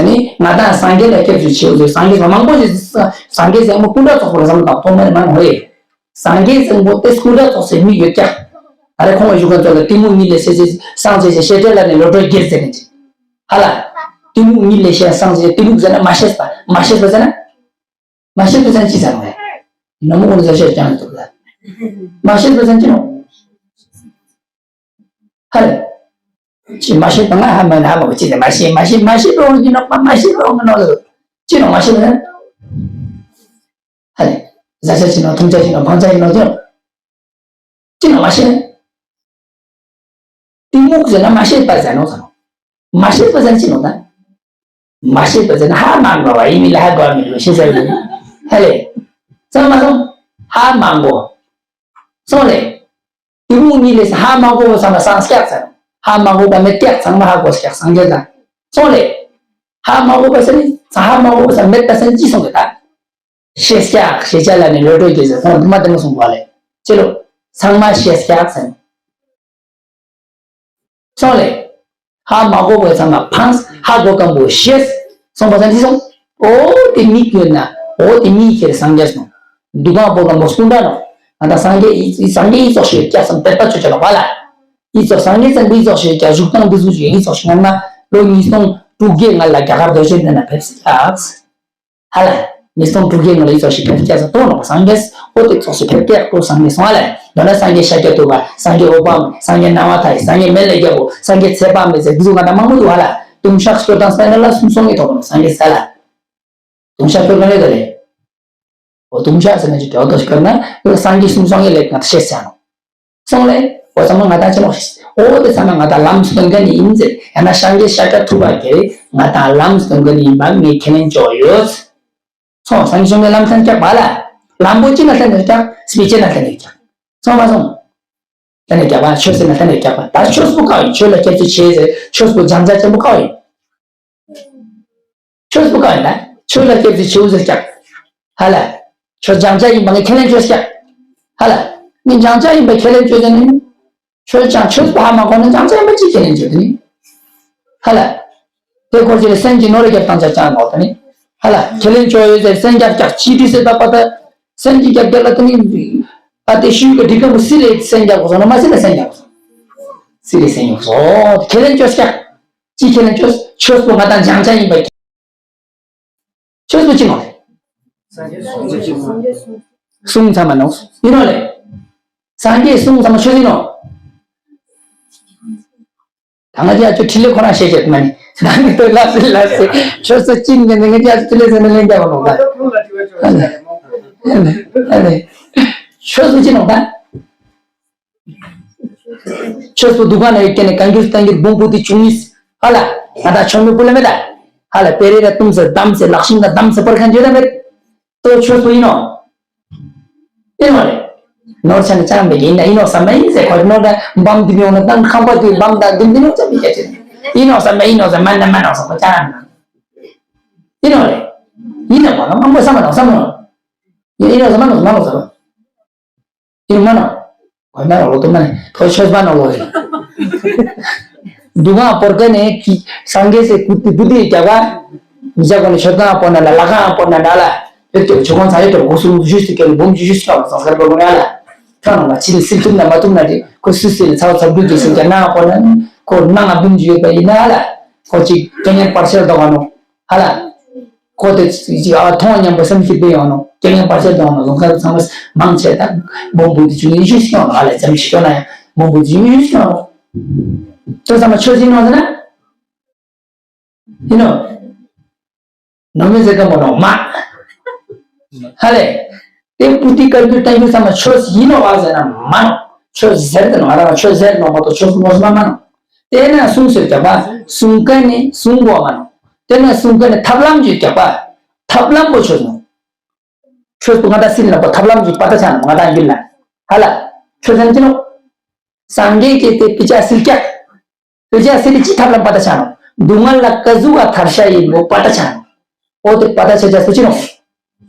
ཟེར་ནི་ང་དང་སངས་རྒྱས་ལ་སྐྱབས་སུ་མཆིའོ་ཟེར། སངས་རྒྱས་མང་པོ་ཞིག་སངས་རྒྱས་ཟེར་མོ་སྐུ་འདྲ་ཚོགས་པ་ལ་བསམ་བློ་བཏང་ཐོག་མར་མ་ནོར་ཡེ། སངས་རྒྱས་ཟེར་མོ་དེ་སྐུ་འདྲ་ཚོགས་སའི་མི་ཡོད་ཀྱང་། ད་རེ་ཁོང་གི་བཞུགས་ཁང་ཚོ་ལ་གཏི་མུག་གཉིད་ལས་སད་སེམས་ཅན་ཞེས་བཤད་འདྲེ་ལ་ནི་བློ་གྲོས་སྒྱེར་ཟེར་ནས་ཅི། ཧ་ལ། གཏི་མུག་གཉིད་ལས་སད་སེམས་ཅན། གཏི་མུག་ཟེར་ན་མ་ཤེས་པ། མ་ཤེས་པ་ཟེར་ན། མ་ཤེས་པ་ཟེར་ན་ཅི་ཟེར་ནོ་རེད། ནམ་མོ་ཀུན་ཟེར་བཤད་ཀྱང་འདུག་ལ། མ་ཤེས་པ་ཟེར་ན་ཅི་ནོ། ཧ་ལས། ཅི་མ་ཤེས་པ་ང་ཧ་མ་ན་ཧ་མ་གོ་ཅི་ཟེར། མ་ཤེས་མ་ཤེས་མ་ཤེས་པ་འོང་གི་ནོ། མ་མ་ཤེས་པ་འོང་གི་ནོ་ལ། ཅི་ནོ་མ་ཤེས་པ་ཟེར་ན། ཧ་ལས། ཟ་ཆ་ཅི་ནོ། འཐུང་ཆ་ཅི་ནོ། འཕང་ཆ་ཅི་ནོ་ཅི་ནོ། ཅི་ནོ་མ་ཤེས། གཏི་མུག་ཟེར་ན་མ་ཤེས་པ་ཟེར་ནོ་ཟེར་ནོ། མ་ཤེས་པ་ཟེར་ན་ཅི་ནོ་ད། མ་ཤེས་པ་ཟེར་ན་ཧ་མ་གོ་བ་ཡིན་མིན་ལ་ཧ་གོ་བ་མི་འདུག་ཤེས་ཟེར་བ་ཡིན། ཧ་ལས། ཚང་མ་སོང་། ཧ་མ་གོ། སོང་ལས། གཏི་མུག་གཉིད་ལས་ཧ་མ་གོ་བ་ཚང་མ་སངས་སྐྱག་ཟེར། ཧ་མ་གོ་བ་མེད་སྐྱག་ཚང་མ་ཧ་གོ་སྐྱག་སངས་རྒྱས་དང་། སོང་ལས། ཧ་མ་གོ་བ་ཟེར་ནི་ཧ་མ་གོ་བ་ཚང་མ་མེད་པ་ཟེར་ནི་ཅི་སོང་གི་ད། ཤེས་སྐྱག་ཤེས་བྱ་ལ་ནི་བློ་གྲོས་སྐྱེ་ཟེར་ཁོང་དུ་མ་དེ་མ་གསུངས་པ་ལས། ཅི་ལོ། ཚང་མ་ཤེས་སྐྱག་ཟེར། སོང་ལས། ཧ་མ་གོ་བའི་ཚང་མ་ཕངས། ཧ་གོ་སྐམ་པོ་ཤེས། སོང་པ་ས་འདི་སོང་། འོ་དེ་མིག་ཡོད་ན། འོ་དེ་མིག་ཁྱེར་སངས་རྒྱས་སོང་། འདུ་ཁང་པོ་སྐམ་པོ་སྐུ་འདྲ་ནོ། ང་དང་སངས་རྒྱས་ཡི་སངས་རྒྱས་ཡི་ཚོགས་ཤིག་སྐྱ་སམ་པད་པ་ཆོས་ཆོས་ལ་བ་ལ། ཡི་ཚོགས་སངས་རྒྱས་ཙམ་པའི་ཚོགས་ཤིག་སྐྱ་བཞུགས་སྟངས་འདི་ཚོ་ཞིག་ཡི་ཚོགས་ཤིག་ངར་ན་ལོ་ཉིས་སྟོང་དྲུག་བརྒྱའི་ང་ལ་རྒྱ་གར་རྡོ་རྗེ་གདན་ལ་ཕེབས་སི་ལགས། ཧ་ལ། མི་སྟོང་དྲུག་བརྒྱའི་ངང་ལ་ཡི་ཚོགས་ཤིག་ཕེབས་སྐྱ་ས་གཏོང་ནོ་སངས་རྒྱས་ཨོ་ཏེ་ཚོགས་ཤིག་ཕེབས་སྐྱ་གཏོང་སངས་རྒྱས་སོང་ཧ་ལ། མདོར་ན་སངས་རྒྱས་ཤཱཀྱ་ཐུབ་པ་སངས་རྒྱས་ཨོ་པ་སངས་རྒྱས་ནམ་བྷ་ཐ་ཡི་སངས་རྒྱས་མེ་ལེ་རྒྱལ་པོ་སངས་རྒྱས་ཚེ་དཔག་མེད་ཟེར་འདི་ཚོ་ང་དང་མང་པོ་འདུག་ཧ་ལ། ལྟུང་བཤགས་སྐྱོར་དང་སྨན་བླ་གསུམ་སོང་ངེ་ཐོག་ནོ་སངས་རྒྱས་ས་ལ། ལྟུང་བཤགས་སྐྱོར་ག་ནས་ད་རེད། ཨོ་ལྟུང་བཤགས་ཟེར་ན་ཅི་འདྲ་བོ་ཞིག་སྐྱོར་ན་སངས་རྒྱས་གསུམ་སོང་ངེ་ལེགས་ང་ད་ཤེས་ཚར་ནོ། སོང་ལེ། འོ་ཚང་མ་ང་དང་ཅི་མོ། འོ་དེ་ཚང་མ་ང་དང་ལམ་སྟོན་མཁན་ནི་ཡིན་ཟེར། ཡང་ན་སངས་རྒྱས་ཤཱཀྱ་ཐུབ་པ་གིས་ང་དང་ལམ་སྟོན་མཁན་ནི་ཡིན་པ་ངས་ཁས་ལེན་ཆོག་ཡོད། སོང་སངས་རྒྱས་བཅོམ་ལྡན་ལམ་སྟོན་རྒྱག་པ་ལ། ལམ་པོ་ཅི་ན་ལྷན་ནས་རྒྱག་སྤེ་ཆེ་ན་ལྷན་ནས་རྒྱག་སོང་མ་སོང་། ལྷན་ནས་རྒྱག་པ་ཆོས་ཟེར་ན་ལྷན་ནས་རྒྱག་པ་ད་ཆོས་པོ་ག་ཡིན། ཆོས་ལ་སྐྱབས་སུ་མཆི་ཟེར་ཆོས་པོ་སྦྱང་བྱ་ཆེན་པོ་ག་ཡིན། ཆོས་པོ་གང་ཡིན་ན། ཆོས་ལ་སྐྱབས་སུ་མཆིའོ་ཟེར་ཀྱང་། ཧ་ལ། ཆོས་སྦྱང་བྱ་ཡིན་པ་ངས་ཁས་ལེན་བྱོས་ཀྱང་། ཧ་ལ། ངས་སྦྱང་བྱ་ཡིན་པ་ཁས་ལེན་བྱོས་ཟེར་ནས། ཆོས་ཀྱང་ཆོས་པོ་ཧ་མ་གོ་ན་སྦྱང་བྱ་ཡིན་པ་ཅིག་ཁས་ལེན་བྱོས་དེ་ནི། ཧ་ལ། དེ་སྐོར་ཅིག་ལ་སེམས་ཀྱི་ནོར་རྒྱབ་བཏང་བྱ་ཀྱང་ནོར་དེ་ནི། ཧ་ལ། ཁས་ལེན་བྱོས་ཡོད་ཟེར་སེམས་རྒྱབ་ཀྱང་ཅི་དུས་སེ་ད་པ་ད། སེམས་ཀྱི་རྒྱབ་རྒྱབ་ལ་དེ་ནི། ཨ་དེ་ཤུལ་གི་འགྲིག་གམ་སི་ལེ་སེམས་རྒྱབ་གོ་སོང་ན་མ་སི་ལེ་སེམས་རྒྱབ་གོ་སོང་། སི་ལེ་སེམས་རྒྱབ་གོ་སོང་། ཁས་ལེན་བྱོས་ཀྱང་། ཅི་ཁས་ལེན་ཆོས། ཆོས་པོ་ང་དང་སྦྱང་བྱ་ཡིན་པ། ཆོས་པོ་ཅི་མ་རེད། གསུང་ཚང་མ་ནོ། ཡིན་ནོ་ལེ། སངས་རྒྱས་གསུང་ཚང་མ་ཆོས་ཡིན་ནོ། ད་ང་ཅག་ཅོ་ཁྲི་ལེ་ཁོ་རང་བཤད་བྱེད་མ་ནི། ད་ནི་ལབ་སི་ལབ་སི། ཆོས་སུ་ཅི་ནི་ནི་ང་ཅག་ཁྲི་ལེ་ཟེར་ནི་ལེན་རྒྱ་བ་ནོ་ད། ཨ་ནི། ཨ་ནི། ཆོས་སུ་ཅི་ནོ་ད། ཆོས་སུ་འདུ་ཁང་ནས་ཡོད་ཀྱི་ནི་གང་གྱུར་བསྟན་གྱུར་འབུམ་པོ་ཏི་བྱུང་ནི། ཧ་ལ། ང་ད་ཆོས་མི་པུ་ལ་མེད་ད། ཧ་ལ་པེ་རེ་ར་ཏུམ་སེ་དམ་སེ་ལག་ཤིང་ད་དམ་སེ་པར་ཁན་ཇེ་ད་མེད། ཏོ་ཆོས་པོ་ཡིན་ནོ། ཡིན་ནོ་རེད། ནོར་ཆ་ནི་ཅང་མེད་ཡིན་ན་ཡིན་ནོ་བསམ་མ་ཡིན་ཟེར་ཁོ་ནོར་ད་འབམ་དུ་མྱོང་ན་ཏང་ཁང་པ་དུ་འབམ་ད་དུ་འདི་ནོ་ཅང་མི་སྐད་ཆ་ཡིན་ནོ་བསམ་མ་ཡིན་ནོ་ཟེར་མ་ན་མ་ནོ་བསམ་པ་ཅང་ཡིན་ནོ་རེད། ཡིན་ན་མ་ནོ་མང་པོ་བསམ་མ་ནོ་བསམ་མ་ནོ། ཡིན་ནོ་བསམ་མ་ནོ་བསམ་མ་ནོ་བསམ། ཡིན་མ་ན། གོ་ན་ལོ་དུ་མ་ནི་ཐོ་ཆོས་པ་ན་ལོ་ཡིན། འདུ་ཁང་པོར་ཀ་ནས་ཀི་སངས་རྒྱས་སེ་ཀུ་ཏི་བུ་ཏི་རྒྱ་ག་མི་ཇག་གོ་ནི་ཆོས་ཁང་པོ་ན་ལ་ལ་ཁང་པོ་ན་ན་ལ་ཡོད་ཀྱང་ཆོས་ཁང་ཚ་ཡོད་ཀྱང་སྒོ་སུ་ཞུས་སུ་ཀྱང་འབུམ་ཞུས་སུ་ཀྱང་སངས་རྒྱས་པོ་ན་ལ་ཁང་ལ་ཕྱི་ནས་སིལ་ཐུབ་ན་མ་ཐུབ་ན་དེ་ཁོ་སུ་སེ་ལ་ཚ་བ་ཚ་བུ་ཏི་སུ་ཀྱང་ན་པོ་ན་ཁོ་ནང་ང་འབུམ་ཞུས་ཡོད་པ་ཡིན་ན་ལ་ཁོ་ཅིག་ཀྱང་ཡང་པར་ཤལ་དོ་ག་ནོ་ཧ་ལ། ཁོ་དེ་ཅི་ཨ་མཐོང་སྙམ་པ་སེམས་ཤིག་པའི་ཡོང་ནོ། ཀྱང་ཡང་བར་ཆད་དང་ནོ་ལོང་ཁ་ཚང་མ་མང་ཆེ་ད་མང་པོ་དེ་ཆུ་ཡིན་ཞུ་ཞིག་ཡོང་ནོ། ཨ་ལས་ཙམ་ཞིག་ཡོང་ན་ཡང་མང་པོ་དེ་ཆུ་ཡིན་ཞུ་ཞིག་ཡོང་ནོ། ཁྱོད་ཚང་མ་ཆོས་ཟིན་ནོ་ཟེར་ན། ཡིན་ནོ། ནོ་མི་ཟེར་ཀ་མོ་ནོ་མ། ཧ་ལས། དེ་པུ་ཏི་བཀའ་འགྱུར་བསྟན་འགྱུར་ཚང་མ་ཆོས་ཡིན་ནོ་བ་ཟེར་ན་མ་ནོ། ཆོས་ཟེར་དེ་ནོ་ང་རང་ཆོས་ཟེར་ནོ་མ་གཏོགས་ཆོས་ནོ་ཟེར་ན་མ་ནོ། དེ་ན་གསུང་ཟེར་བྱ་བ་གསུང་ཀ་ནི་གསུང་གོ་མ་ནོ། དེ་ན་གསུང་ཀ་ནི་ཐབས་ལམ་གྱི་བྱ་བ། ཐབས་ལམ་པོ་ཆོས་ནོ། ཆོས་པོ་ང་ད་སྲིད་ལ་པོ་ཐབས་ལམ་གྱི་པ་ད་ཆ་ནོ་ང་ད་འགྱུར་ལ། ཧ་ལ། ཆོས་ཟེར་གྱི་ནོ། སངས་རྒྱས་ཀྱི་དེ་དཔེ་ཆ་སིལ་ཀྱག་དཔེ་ཆ་སིལ་ལི་ཅི་ཐབས་ལམ་པ་ད་ཆ་ནོ། སྡུག་བསྔལ་ལ་ཀ་ཟུག་ག་ཐར་ཤ་ཡིན་པོ་པ་ད་ཆ་ནོ། ཨོ་དེ་པ་ད་ཆ་ཆ་སུ་ཅི་ནོ།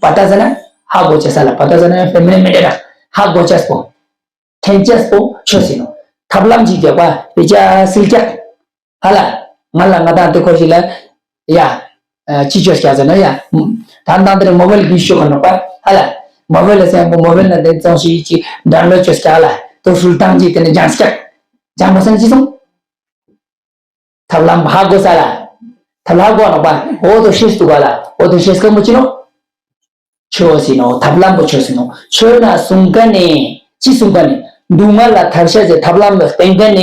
པ་ད་ཟེར་ན་ཧ་གོ་ཆེ་ས་ལ་པ་ད་ཟེར་ན་ཡང་དཔེ་མེད་མེད་དེ་ར་ཧ་གོ་ཆེ་སོ། ཐེན་ཅེས་པོ་ཆོས་ཟིན་ནོ། ཐབས་ལམ་གྱི་རྒྱག་པ་དཔེ་ཆ་སིལ་ཀྱག་ཧ་ལ། ང་ལ་ང་དང་དེ་ཁོ་ཞིག་ལ། ཡ། ཅི་ཆོས་ཀྱག་ཟེར་ན་ཡ། ད་དང་དེར་མོ་བེལ་གི་ཤོག་ག་ནོ་པ་ཧ་ལ། མོ་བེལ་ལ་སེམས་པོ་མོ་བེལ་ན་དེ་ཙོང་ཞིག་ཅིག་འདྲ་ལོ་ཆོས་ཀྱག་ལ་དུ་སུལ་ཏང་ཅིག་དེ་ནི་ལྗང་ཀྱག་ལྗང་པོ་སེམས་ཅི་སོང་། ཐབས་ལམ་ཧ་གོ་ས་ལ། ཐབས་ལ་ཧ་གོ་ནོ་པ། འོ་དོ་ཤེས་སུ་ག་ལ། འོ་དོ་ཤེས་ཀ་མོ་ཅི་ནོ། ཆོས་ཟིན་ནོ། ཐབས་ལམ་པོ་ཆོས་ཟིན་ནོ། ཆོས་ན་གསུང་ཀ་ནས། ཅི་གསུང་ཀ་ནས། སྡུག་བསྔལ་ལ་ཐར་ཤ་ཟེར་ཐབས་ལམ་ལ་བསྟན་ཀ་ནས།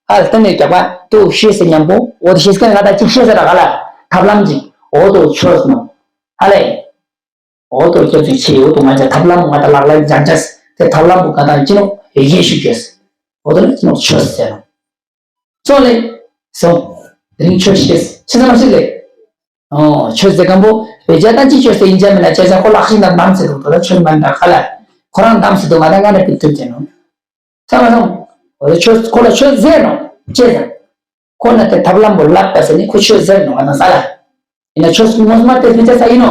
ཨ་ལ་བསྟན་ནས་རྒྱག་པ་དུ་ཤེས་ཟེར་མཉམ་པོ། འོ་དོ་ཤེས་ཀ་ནས་ང་ད་ཅིག་ཤེས་ཟེར་ར་ག་ལ། ཐབས་ལམ་ཅིག་འོ་དོ་ཆོས་ཟིན་ནོ། ཨ་ལས། འོ་དོ་སྐྱབས་སུ་མཆི། འོ་དོ་ང་ཅག་ཐབས་ལམ་ང་ད་ལག་ལ་སྦྱང་ཅེས། དེ་ཐབས་ལམ་པོ་ང་ད་ཅི་ནོ་ཡེ་ཤེས་ཤུགས་ཅེས། འོ་དོ་ནི་ཅི་ནོ་ཆོས་ཟེར་ནོ། ཙོ་ལེ། སོ། དེ་རིང་ཆོས་ཤེས། ཆི་ཟེར་མ་ཤེས་ལེ། ཨོ་ཆོས་ཟེར་གམ་པོ་བེ་ཅ་ད་ཅི་ཆོས་ཟེར་ཡིན་ཅ་མིན་ན་ཅ་ཅ་ཁོ་ལག་ཤིང་ད་མམ་ཟེར་དུ་དོ་ལ་ཆོས་མན་ད་ག་ལ། ཁོ་རང་དམ་ཟེར་དུ་ང་ད་ང་ནས་པི་ཐུབ་ཅེ་ནོ། ས་མ་སོང་། འོ་ཆོས་ཁོ་ལ་ཆོས་ཟེར་ནོ། ཅེ་ཟེར། ཁོ་ན་དེ་ཐབས་ལམ་པོ་ལབ་པ་ཟེར་ནི་ཁོ་ཆོས་ཟེར་ནོ་ང་ད་ས་ལ། ཡིན་ན་ཆོས་ངོ་མ་དེ་བེ་ཅ་ས་ཡིན་ནོ།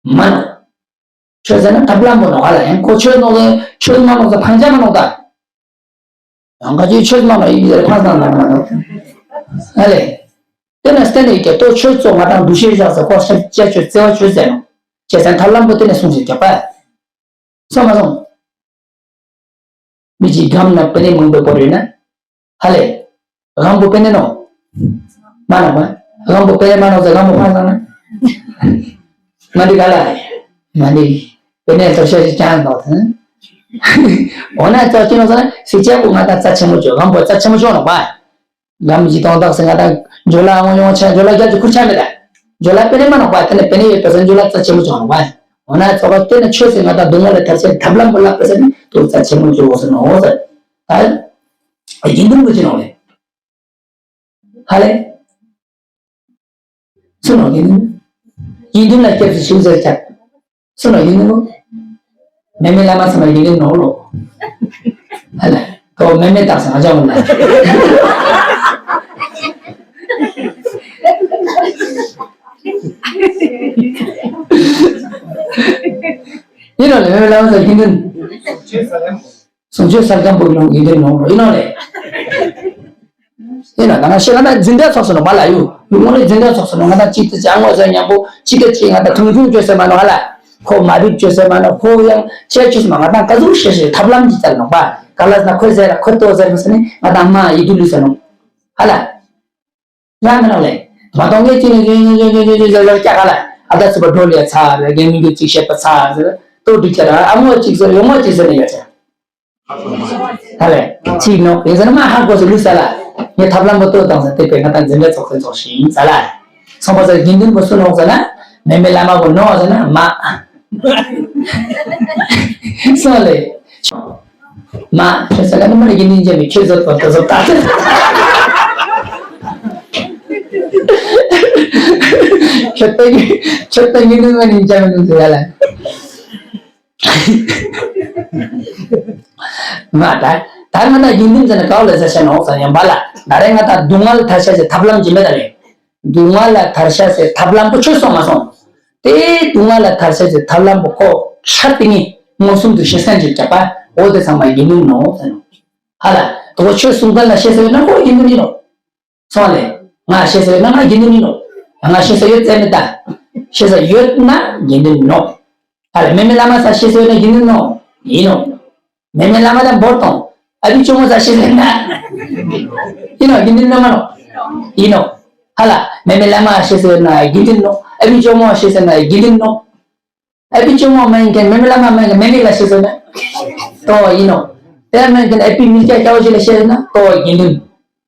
མ་ནོ། ཆོས་ཟེར་ན་ཐབས་ལམ་པོ་ནོ་ཧ་ལ་ཡང་ཁོ་ཆོས་ནོ་ཆོས་མ་ནོ་ཟ་ཕང་ཅ་མ་ནོ་ད། ཡང་ག་ཅི་ཆོས་མ་ནོ་ཡིན་ཟེར་ཕང་ཙང་ན་མ་ནོ། ཧ་ལེ། དེ་ན་བསྟན་ནས་ཀྱ་ཏོ་ཆོས་ཚོ་ང་དང་འདུ་ཤེས་བཞག་ཟེར་ཁོ་ཤ་ཅ་ཆོས་བརྩེ་བ་ཆོས་ཟེར་ནོ། ཅེ་ཟེར་ཐབས་ལམ་པོ་དེ་ནས་གསུངས་ཟེར་རྒྱག་པ། སོང་མ་སོང་། མི་གཅིག་སྒམ་ན་པེ་ནེ་མང་པོ་བོར་ཡོད་ན། ཧ་ལེ། སྒམ་པོ་པེ་ནེ་ནོ། མ་ན་མ། སྒམ་པོ་པེ་ནེ་མ་ནོ་ཟེར་སྒམ་པོ་ཕར་བཏང་ན། མ་འདི་ག་ལ། མ་འདི། པེ་ནེ་ཐོར་ཤ་ཞིག་ཀྱང་ནོ་ཐན། འོ་ན་ཙོ་ཅི་ནོ་ཟེར་ན་སི་ཅག་པོ་ང་དང་རྩ་ཆེན་མོ་ཅོ་སྒམ་པོ་རྩ་ཆེན་མོ་ཅོ་ནོ་པ། ལམ་གྱི་དོན་དག་སེ་ང་དང་ཇོ་ལ་ཨང་ཡོང་ཆ་ཇོ་ལ་རྒྱབ་ཀྱི་ཁུར་ཆ་མེད་ད། ཇོ་ལ་པེ་ནེ་མ་ནོག་པ་དེ་ནས་པེ་ནེ་ཡོད་པ་སེ་ཇོ་ལ་རྩ་ཆེན་མོ་ཅོ་ནོག་པ། འོ་ན་ཙོག་པ་དེ་ནས་ཆོས་སེ་ང་དང་སྡུག་བསྔལ་ལས་ཐར་ཆེད་ཐབས་ལམ་པོ་ལབ་པ་སེ་ནི་དུ་རྩ་ཆེན་མོ་ཅོ་འོ་སེ་ནོ་འོ་སེ། ད། དགེ་འདུན་པོ་ཅི་ནོག་ལེ། ཧ་ལེ། སུ་ནོག་དགེ་འདུན། དགེ་འདུན་ལ་སྐྱབས་སུ་མཆིའོ་ཟེར་ཀྱག་སུ་ནོག་དགེ་འདུན་པོ། མེ་མེ་བླ་མ་ཚང་མ་དགེ་འདུན་ནོག་ལོ། ཧ་ལ། ཁོ་མེ་མེ་བཏགས་སོང་ང་ཅག་འོང་ལ། ཡིན་ནོག་ལེ་མེ་མེ་བླ་མ་ཚང་དགེ་འདུན། གསུང་ཆོས་སར་སྒམ་པོ་ལོང་ཡིན་དེ་ནོ་ཡིན་ནོ་ལེ། ཡིན་ན་ད་ང་ཤེས་ང་ད་འཛིན་གྲྭ་ཚོགས་སུ་ནོ་མ་ལ་ཡུ་ཡུ་ངོ་ནས་འཛིན་གྲྭ་ཚོགས་སུ་ནོ་ང་ད་ཅི་ཏི་ཅང་ངོ་ཟེར་མཉམ་པོ་ཅི་ཏི་ཅི་ང་ད་ཐུང་ཐུང་བཅོས་ཟེར་མ་ནོ་ཧ་ལ། ཁོ་མ་བིབ་བཅོས་ཟེར་མ་ནོ་ཁོ་ཡང་ཆེ་བཅོས་མ་ང་ད་ཀ་ཟུག་ཤེས་ཤེས་ཐབས་ལམ་གྱི་ཙལ་ནོ་པ་ག་ལ་ན་ཁོས་ཟེར་ཁོས་ཏོ་ཟེར་མ་ཟེར་ནི་ང་ད་མ་ཡི་དུ་ལུས་ཟེར་ནོ་ཧ་ལ། ཡང་མི་ནོ་ལེ། མ་གཏོང་ངེས་ཅི་ནས་ཅི་ནས་ཅི་ནས་ཅི་ནས་ཅི་ནས་ལ་སྐྱ་ག་ལ་ཨ་ད་ཚུ་པ་འགྲོ་ལེ་ཚ་རེ་རྒན་མི་འགྱུར་ཅིག་བཤད་པ་ཚ་ཟེར། ལྟོ་སྒྲིག་བྱ་ར་ཨ་མོ་གཅིག་བཟོ་ཡོ་མོ་གཅིག་བཟོ་ནས་ཡོད་ཅག་ཧ་ལས་གཅིག་ནོ་ཡིན་ཟེར་ན་མ་ཧ་གོ་སོ་ལུས་ས་ལ་ངས་ཐབས་ལམ་པོ་ལྟོ་དང་ཟེར་དེ་པས་ང་དང་འཛིན་གྲྭ་ཚོགས་ཚན་ཚོགས་ཤིང་ས་ལ། སོང་པ་ཟེར་དགེ་འདུན་པོ་སུ་ནོག་ཟེར་ན། མེ་མེ་བླ་མ་པོ་ནོག་ཟེར་ན་མ། སོང་ལེ། མ་ཁྱོད་ས་ལ་ནི་མ་ལ་དགེ་འདུན་ཅན་མི་ཁྱོད་ཟོ་པོ་ད་ཟོ་ད། ཁྱོད་ལྟ་གི་ཁྱོད་ལྟ་དགེ་འདུན་མ་ནི་ཅན་མི་འདུག་ཟེར་ཡ་ལ། མ་ད་ད་ང་ད་དགེ་འདུན་ཟེར་ན་ག་བ་ལ་ཟེར་ཤ་ནོག་ཟེར་ཡང་པ་ལ་ད་རེ་ང་ད་སྡུག་བསྔལ་ཐར་ཤ་ཟེར་ཐབས་ལམ་ཅི་མེད་ད་ལེ། སྡུག་བསྔལ་ལ་ཐར་ཤ་ཟེར་ཐབས་ལམ་པོ་ཆོས་སོང་མ་སོང་། དེ་སྡུག་བསྔལ་ལ་ཐར་ཤ་ཟེར་ཐབས་ལམ་པོ་ཁོ་ཤ་དེ་ངས་མངོན་སུམ་དུ་ཤེས་སན་ཅིག་བྱ་པ་འོ་དེ་ཚང་མ་དགེ་འདུན་ནོག་ཟེར་ནོ། ཧ་ལ་དོ་གོ་ཆོས་གསུང་མཁན་ལ་ཤེས་ས་ཡོད་ན་ཁོ་དགེ་འདུན་ཡིན་ནོ། སོང་ལེ། ང་ཤེས་ས་ཡོད་ན་ང་དགེ་འདུན་ཡིན་ནོ། ང་ཤེས་ས་ཡོད་ཙེ་མི་ལྟ། ཤེས་ས་ཡོད་ན་དགེ་འདུན་ནོ། ཨ་ལེ་མེ་མེ་བླ་མ་ས་ཤེས་ས་ཡོད་ན་དགེ་འདུན་ནོ། ཡིན་ནོ། མེ་མེ་བླ་མ་དང་འབོར་དང་ཨ་བི་ཅོ་མོ་ས་ཤེས་ས་ཡོད་ན། ཡིན་ནོ་དགེ་འདུན་ནོ་མ་ནོ། ཡིན་ནོ། ཧ་ལ་མེ་མེ་བླ་མ་ཤེས་ས་ཡོད་ན་དགེ་འདུན་ནོ། ཨ་བི་ཅོ་མོ་ཤེས་ས་ཡོད་ན་དགེ་འདུན་ནོ། ཨ་བི་ཅོ་མོ་མ་ཡིན་མཁན་མེ་མེ་བླ་མ་མ་ཡིན་མཁན་མེ་མེ་ལ་ཤེས་ས་ཡོད་ན། ཏོ་ཡིན་ནོ། དེ་མ་ཡིན་མཁན་ཨ་བི་མི་སྐྱ་སྐྱ་བོ་ཞིག་ལ་ཤེས་ས་ཡོད་ན་ཏོ་དགེ་འདུན།